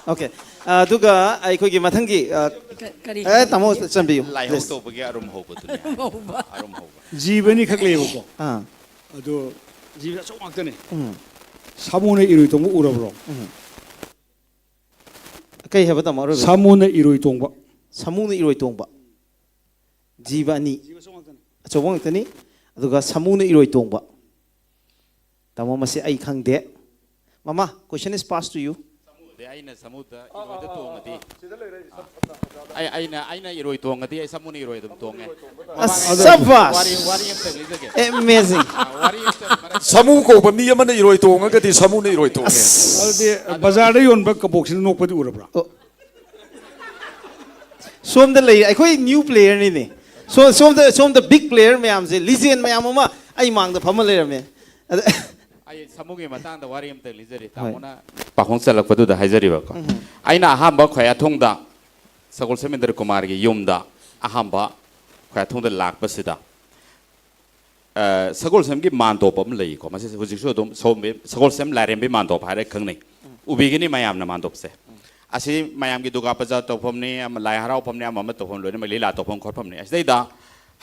ꯑꯣꯀꯦ꯫ ꯑ, ꯑꯗꯨꯒ ꯑꯩꯈꯣꯏꯒꯤ ꯃꯊꯪꯒꯤ, ꯑ, ꯀ- ꯀꯔꯤ ꯑꯦ, ꯇꯥꯃꯣ, ꯆꯟꯕꯤꯌꯨ, ꯂꯥꯏꯍꯧ please꯫ ꯇꯧꯕꯒꯤ ꯑꯔꯨꯝ ꯍꯧꯕꯗꯨꯅꯤ꯫ ꯍꯧꯕ꯫ ꯑꯔꯨꯝ ꯍꯧꯕ꯫ ꯖꯤꯕ ꯑꯅꯤꯈꯛ ꯂꯩꯌꯦꯕꯀꯣ꯫ ꯑꯥ, ꯑꯗꯣ ꯖꯤꯕ ꯑꯆꯧ ꯉꯥꯛꯇꯅꯦ꯫ ꯎꯝ꯫ ꯁꯥꯃꯨꯅ ꯏꯔꯣꯏ ꯇꯣꯡꯕ ꯎꯔꯕ꯭ꯔꯣ? ꯀꯩ ꯍꯥꯏꯕ, ꯇꯥꯃꯣ, ꯑꯔꯣꯏꯕ? ꯁꯥꯃꯨꯅ ꯏꯔꯣꯏ ꯇꯣꯡꯕ꯫ ꯁꯥꯃꯨꯅ ꯏꯔꯣꯏ ꯇꯣꯡꯕ꯫ ꯖꯤꯕ ꯑꯅꯤ꯫ ꯖꯤꯕ ꯑꯆꯧ ꯉꯥꯛꯇꯅꯦ꯫ ꯑꯆꯧꯕ ꯉꯥꯛꯇꯅꯤ꯫ ꯑꯗꯨꯒ ꯁꯥꯃꯨꯅ ꯏꯔꯣꯏ ꯇꯣꯡꯕ꯫ ꯇꯥꯃꯣ, ꯃꯁꯤ ꯑꯩ ꯈꯪꯗꯦ꯫ Mama, question is passed to you. ꯑꯗꯩ ꯑꯩꯅ ꯁꯥꯃꯨꯗ ꯏꯔꯣꯏꯗ ꯇꯣꯡꯉꯗꯤ ꯑꯩ ꯑꯩꯅ ꯑꯩꯅ ꯏꯔꯣꯏ ꯇꯣꯡꯉꯗꯤ ꯑꯩ ꯁꯥꯃꯨꯅ ꯏꯔꯣꯏ ꯑꯗꯨꯝ ꯇꯣꯡꯉꯦ꯫ ꯑꯁ, ꯁꯕꯥꯁ! ꯋꯥꯔꯤ ꯋꯥꯔꯤ ꯑꯝꯇꯪ ꯂꯤꯖꯒꯦ꯫ Amazing. ꯑ, ꯋꯥꯔꯤ ꯑꯝꯇꯪ ꯃꯔꯛ- ꯁꯥꯃꯨ ꯀꯧꯕ ꯃꯤ ꯑꯃꯅ ꯏꯔꯣꯏ ꯇꯣꯡꯉꯒꯗꯤ ꯁꯥꯃꯨꯅ ꯏꯔꯣꯏ ꯇꯣꯡꯉꯦ꯫ ꯑꯗꯨꯗꯤ ꯕꯖꯥꯔꯗ ꯌꯣꯟꯕ ꯀꯕꯣꯛꯁꯤꯅ ꯅꯣꯛꯄꯗꯤ ꯎꯔꯕ꯭ꯔꯥ? ꯁꯣꯝꯗ ꯂꯩ, ꯑꯩꯈꯣꯏ new player ꯅꯤꯅꯦ꯫ ꯁꯣꯝ ꯁꯣꯝꯗ ꯁꯣꯝꯗ big player ꯃꯌꯥꯝꯁꯦ, legend ꯃꯌꯥꯝ ꯑꯃ ꯑꯩ ꯃꯥꯡꯗ ꯐꯝꯃ ꯂꯩꯔꯝꯃꯦ꯫ ꯑꯗ ꯑꯩ ꯁꯥꯃꯨꯒꯤ ꯃꯇꯥꯡꯗ ꯋꯥꯔꯤ ꯑꯝꯇ ꯂꯤꯖꯔꯤ꯫ ꯇꯥꯃꯣꯅ ꯄꯥꯈꯣꯡ ꯆꯜꯂꯛꯄꯗꯨꯗ ꯍꯥꯏꯖꯔꯤꯕꯀꯣ꯫ ꯑꯩꯅ ꯑꯍꯥꯟꯕ ꯈ꯭ꯋꯥꯏꯌꯥꯊꯣꯡꯗ ꯁꯒꯣꯜꯁꯦꯝ ꯏꯟꯗ꯭ꯔ ꯀꯨꯃꯥꯔꯒꯤ ꯌꯨꯝꯗ ꯑꯍꯥꯟꯕ ꯈ꯭ꯋꯥꯏꯌꯥꯊꯣꯡꯗ ꯂꯥꯛꯄꯁꯤꯗ, ꯑ, ꯁꯒꯣꯜꯁꯦꯝꯒꯤ ꯃꯥꯟꯗꯣꯞ ꯑꯃ ꯂꯩꯀꯣ꯫ ꯃꯁꯤ ꯍꯧꯖꯤꯛꯁꯨ ꯑꯗꯨꯝ ꯁꯣꯝꯕꯤ ꯁꯒꯣꯜꯁꯦꯝ ꯂꯥꯏꯔꯦꯝꯕꯤ ꯃꯥꯟꯗꯣꯞ ꯍꯥꯏꯔ ꯈꯪꯅꯩ꯫ ꯎꯕꯤꯒꯅꯤ ꯃꯌꯥꯝꯅ ꯃꯥꯟꯗꯣꯞꯁꯦ꯫ ꯑꯁꯤ ꯃꯌꯥꯝꯒꯤ ꯗꯨꯔꯒꯥ ꯄꯨꯖꯥ ꯇꯧꯐꯝꯅꯤ, ꯑꯃ ꯂꯥꯏ ꯍꯔꯥꯎꯐꯝꯅꯤ, ꯑꯃ ꯑꯃ ꯇꯧꯐꯝ, ꯂꯣꯏꯅꯃꯛ ꯂꯤꯂꯥ ꯇꯧꯐꯝ ꯈꯣꯠꯐꯝꯅꯤ꯫ ꯑꯁꯤꯗꯩꯗ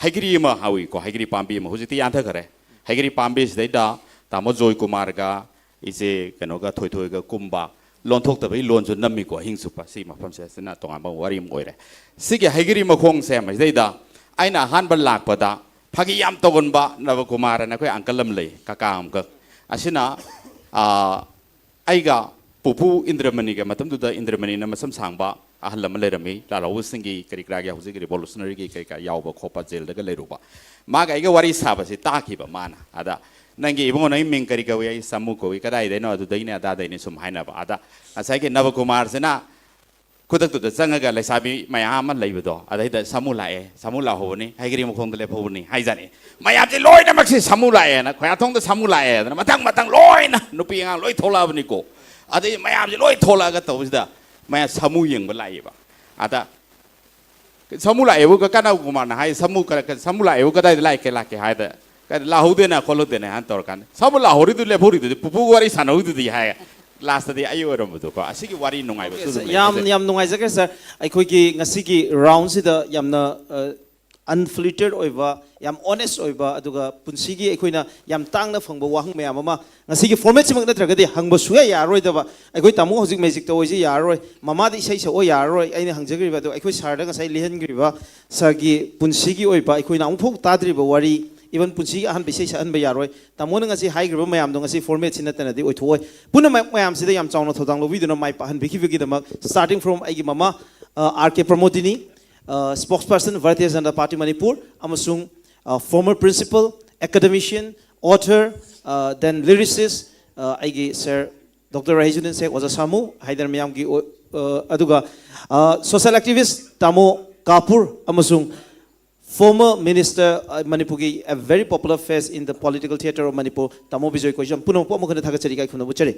ꯍꯩꯒ꯭ꯔꯤ ꯑꯃ ꯍꯧꯋꯤꯀꯣ, ꯍꯩꯒ꯭ꯔꯤ ꯄꯥꯝꯕꯤ ꯑꯃ, ꯍꯧꯖꯤꯛꯇꯤ ꯌꯥꯟꯊꯈꯔꯦ꯫ ꯍꯩꯒ꯭ꯔꯤ ꯄꯥꯝꯕꯤꯁꯤꯗꯩꯗ ꯇꯥꯃꯣ ꯖꯣꯏ ꯀꯨꯃꯥꯔꯒ ꯏꯆꯦ ꯀꯩꯅꯣꯒ ꯊꯣꯏꯊꯣꯏꯒ ꯀꯨꯝꯕ ꯂꯣꯟꯊꯣꯛꯇꯕꯒꯤ ꯂꯣꯟꯁꯨ ꯅꯝꯃꯤꯀꯣ ꯑꯍꯤꯡ ꯆꯨꯞꯄ꯫ ꯁꯤ ꯃꯐꯝꯁꯦ ꯑꯁꯤꯅ ꯇꯣꯉꯥꯟꯕ ꯋꯥꯔꯤ ꯑꯃ ꯑꯣꯏꯔꯦ꯫ ꯁꯤꯒꯤ ꯍꯩꯒ꯭ꯔꯤ ꯃꯈꯣꯡꯁꯦ ꯃꯁꯤꯗꯩꯗ ꯑꯩꯅ ꯑꯍꯥꯟꯕ ꯂꯥꯛꯄꯗ ꯐꯥꯒꯤ ꯌꯥꯝ ꯇꯧꯒꯟꯕ ꯅꯕꯀꯨꯃꯥꯔ ꯑꯅ ꯑꯩꯈꯣꯏ uncle ꯑꯃ ꯂꯩ, ꯀꯀꯥ ꯑꯃꯈꯛ꯫ ꯑꯁꯤꯅ, ꯑꯥ, ꯑꯩꯒ ꯄꯨꯄꯨ ꯏꯟꯗ꯭ꯔꯃꯅꯤꯒ, ꯃꯇꯝꯗꯨꯗ ꯏꯟꯗ꯭ꯔꯃꯅꯤꯅ ꯃꯁꯝ ꯁꯥꯡꯕ ꯑꯍꯜ ꯑꯃ ꯂꯩꯔꯝꯃꯤ, ꯂꯥꯜꯍꯧꯕꯁꯤꯡꯒꯤ ꯀꯔꯤ ꯀꯔꯥꯒꯤ ꯍꯧꯖꯤꯛ revolutionary ꯒꯤ ꯀꯔꯤ ꯀꯔꯥ ꯌꯥꯎꯕ ꯈꯣꯠꯄ, ꯖꯦꯜꯗꯒ ꯂꯩꯔꯨꯕ꯫ ꯃꯥꯒ ꯑꯩꯒ ꯋꯥꯔꯤ ꯁꯥꯕꯁꯤ ꯇꯥꯈꯤꯕ ꯃꯥꯅ꯫ ꯑꯗ, "ꯅꯪꯒꯤ ꯏꯕꯨꯡꯉꯣ, ꯅꯪꯒꯤ ꯃꯤꯡ ꯀꯔꯤ ꯀꯧꯏ?" "ꯑꯩ ꯁꯥꯃꯨ ꯀꯧꯏ꯫" "ꯀꯗꯥꯏꯗꯩꯅꯣ?" "ꯑꯗꯨꯗꯩꯅꯦ, ꯑꯗꯥꯗꯩꯅꯦ", ꯁꯨꯝ ꯍꯥꯏꯅꯕ꯫ ꯑꯗ ꯉꯁꯥꯏꯒꯤ ꯅꯕꯀꯨꯃꯥꯔꯁꯤꯅ ꯈꯨꯗꯛꯇꯨꯗ ꯆꯪꯉꯒ ꯂꯩꯁꯥꯕꯤ ꯃꯌꯥꯝ ꯑꯃ ꯂꯩꯕꯗꯣ, ꯑꯗꯩꯗ "ꯁꯥꯃꯨ ꯂꯥꯛꯑꯦ, ꯁꯥꯃꯨ ꯂꯥꯛꯍꯧꯕꯅꯤ, ꯍꯩꯒ꯭ꯔꯤ ꯃꯈꯣꯡꯗ ꯂꯦꯞꯍꯧꯕꯅꯤ" ꯍꯥꯏꯖꯥꯠꯅꯤ꯫ ꯃꯌꯥꯝꯁꯦ ꯂꯣꯏꯅꯃꯛꯁꯦ "ꯁꯥꯃꯨ ꯂꯥꯛꯑꯦꯅ", ꯈꯣꯏꯌꯥꯊꯣꯡꯗ "ꯁꯥꯃꯨ ꯂꯥꯛꯑꯦꯗꯅ" ꯃꯊꯪ ꯃꯊꯪ ꯂꯣꯏꯅ ꯅꯨꯄꯤ ꯑꯉꯥꯡ ꯂꯣꯏ ꯊꯣꯛꯂꯛꯑꯕꯅꯤꯀꯣ꯫ ꯑꯗꯩ ꯃꯌꯥꯝꯁꯦ ꯂꯣꯏ ꯊꯣꯛꯂꯛꯑꯒ ꯇꯧꯕꯁꯤꯗ ꯃꯌꯥꯝ ꯁꯥꯃꯨ ꯌꯦꯡꯕ ꯂꯥꯛꯑꯦꯕ꯫ ꯑꯗ "ꯁꯥꯃꯨ ꯂꯥꯛꯑꯦꯕꯨ", ꯀ-, ꯀꯅꯥ ꯀꯨꯃꯥꯔꯅ ꯍꯥꯏ, "ꯁꯥꯃꯨ ꯀ-, ꯀ-, ꯁꯥꯃꯨ ꯂꯥꯛꯑꯦꯕꯨ ꯀꯗꯥꯏꯗ ꯂꯥꯛꯀꯦ, ꯂꯥꯛꯀꯦ?" ꯍꯥꯏꯗ, "ꯀꯗꯥꯏꯗ ꯂꯥꯛꯍꯧꯗꯦꯅ ꯈꯣꯠꯍꯧꯗꯦꯅ" ꯍꯥꯏꯅ ꯇꯧꯔꯀꯥꯟꯗ, "ꯁꯥꯃꯨ ꯂꯥꯛꯍꯧꯔꯤꯗꯨ ꯂꯦꯞꯍꯧꯔꯤꯗꯨꯗꯤ, ꯄꯨꯄꯨꯒ ꯋꯥꯔꯤ ꯁꯥꯟꯅꯍꯧꯔꯤꯗꯨꯗꯤ" ꯍꯥꯏ꯫ ꯂꯥꯁꯇꯗꯤ ꯑꯩ ꯑꯣꯏꯔꯝꯕꯗꯣ꯫ ꯑꯁꯤꯒꯤ ꯋꯥꯔꯤ ꯅꯨꯡꯉꯥꯏꯕꯁꯨ ꯑꯗꯨꯝ ꯂꯩ꯫ ꯌꯥꯝ ꯌꯥꯝ ꯅꯨꯡꯉꯥꯏꯖꯈ꯭ꯔꯦ ꯁꯥꯔ꯫ ꯑꯩꯈꯣꯏꯒꯤ ꯉꯁꯤꯒꯤ ꯔꯥꯎꯟꯁꯤꯗ ꯌꯥꯝꯅ, ꯑ, unfiltered ꯑꯣꯏꯕ, ꯌꯥꯝ honest ꯑꯣꯏꯕ, ꯑꯗꯨꯒ ꯄꯨꯟꯁꯤꯒꯤ ꯑꯩꯈꯣꯏꯅ ꯌꯥꯝ ꯇꯥꯡꯅ ꯐꯪꯕ ꯋꯥꯍꯪ ꯃꯌꯥꯝ ꯑꯃ ꯉꯁꯤꯒꯤ ꯐꯣꯔꯃꯦꯠꯁꯤꯃꯛ ꯅꯠꯇ꯭ꯔꯒꯗꯤ ꯍꯪꯕ ꯁꯨꯡꯌꯥ ꯌꯥꯔꯔꯣꯏꯗꯕ꯫ ꯑꯩꯈꯣꯏ ꯇꯥꯃꯣ ꯍꯧꯖꯤꯛ ꯃꯦꯖꯤꯛ ꯇꯧꯔꯤꯁꯤ ꯌꯥꯔꯔꯣꯏ, ꯃꯃꯥꯗꯤ ꯏꯁꯩ ꯁꯛꯑꯣ ꯌꯥꯔꯔꯣꯏ, ꯑꯩꯅ ꯍꯪꯖꯈ꯭ꯔꯤꯕ ꯑꯗꯣ ꯑꯩꯈꯣꯏ ꯁꯥꯔꯗ ꯉꯁꯥꯏ ꯂꯤꯍꯟꯈ꯭ꯔꯤꯕ ꯁꯥꯔꯒꯤ ꯄꯨꯟꯁꯤꯒꯤ ꯑꯣꯏꯕ ꯑꯩꯈꯣꯏꯅ ꯑꯃꯨꯛꯐꯥꯎ ꯇꯥꯗ꯭ꯔꯤꯕ ꯋꯥꯔꯤ even ꯄꯨꯟꯁꯤꯒꯤ ꯑꯍꯥꯟꯕ ꯏꯁꯩ ꯁꯛꯍꯟꯕ ꯌꯥꯔꯣꯏ꯫ ꯇꯥꯃꯣꯅ ꯉꯁꯤ ꯍꯥꯏꯈ꯭ꯔꯤꯕ ꯃꯌꯥꯝꯗꯣ ꯉꯁꯤ format ꯁꯤ ꯅꯠꯇꯅꯗꯤ ꯑꯣꯏꯊꯣꯛꯑꯣꯏ꯫ ꯄꯨꯝꯅꯃꯛ ꯃꯌꯥꯝꯁꯤꯗ ꯌꯥꯝ ꯆꯥꯎꯅ ꯊꯧꯗꯥꯡ ꯂꯧꯕꯤꯗꯨꯅ ꯃꯥꯏ ꯄꯥꯛꯍꯟꯕꯤꯈꯤꯕꯒꯤꯗꯃꯛ, starting from ꯑꯩꯒꯤ ꯃꯃꯥ, ꯑꯥꯔ ꯀꯦ Pramodini, spokesperson Bharatiya Janata Party Manipur, ꯑꯃꯁꯨꯡ former principal, academician, author, then lyricist, ꯑꯩꯒꯤ sir Doctor ꯔꯍꯤꯖꯨꯗꯤꯟ ꯁꯦꯈ ꯑꯣꯖꯥ ꯁꯥꯃꯨ, ꯍꯥꯏꯗꯅ ꯃꯌꯥꯝꯒꯤ ꯑꯣꯏ-, ꯑ, ꯑꯗꯨꯒ social activist ꯇꯥꯃꯣ ꯀꯥꯄꯨꯔ, ꯑꯃꯁꯨꯡ former minister, ꯑ, ꯃꯅꯤꯄꯨꯔꯒꯤ a very popular face in the political theatre of Manipur, ꯇꯥꯃꯣ ꯕꯤꯖꯣꯏ ꯀꯣꯏꯖꯝ, ꯄꯨꯝꯅꯃꯛꯄꯨ ꯑꯃꯨꯛ ꯍꯟꯅ ꯊꯥꯒꯠꯆꯔꯤ, ꯏꯀꯥꯏ ꯈꯨꯝꯅꯕ ꯎꯠꯆꯔꯤ꯫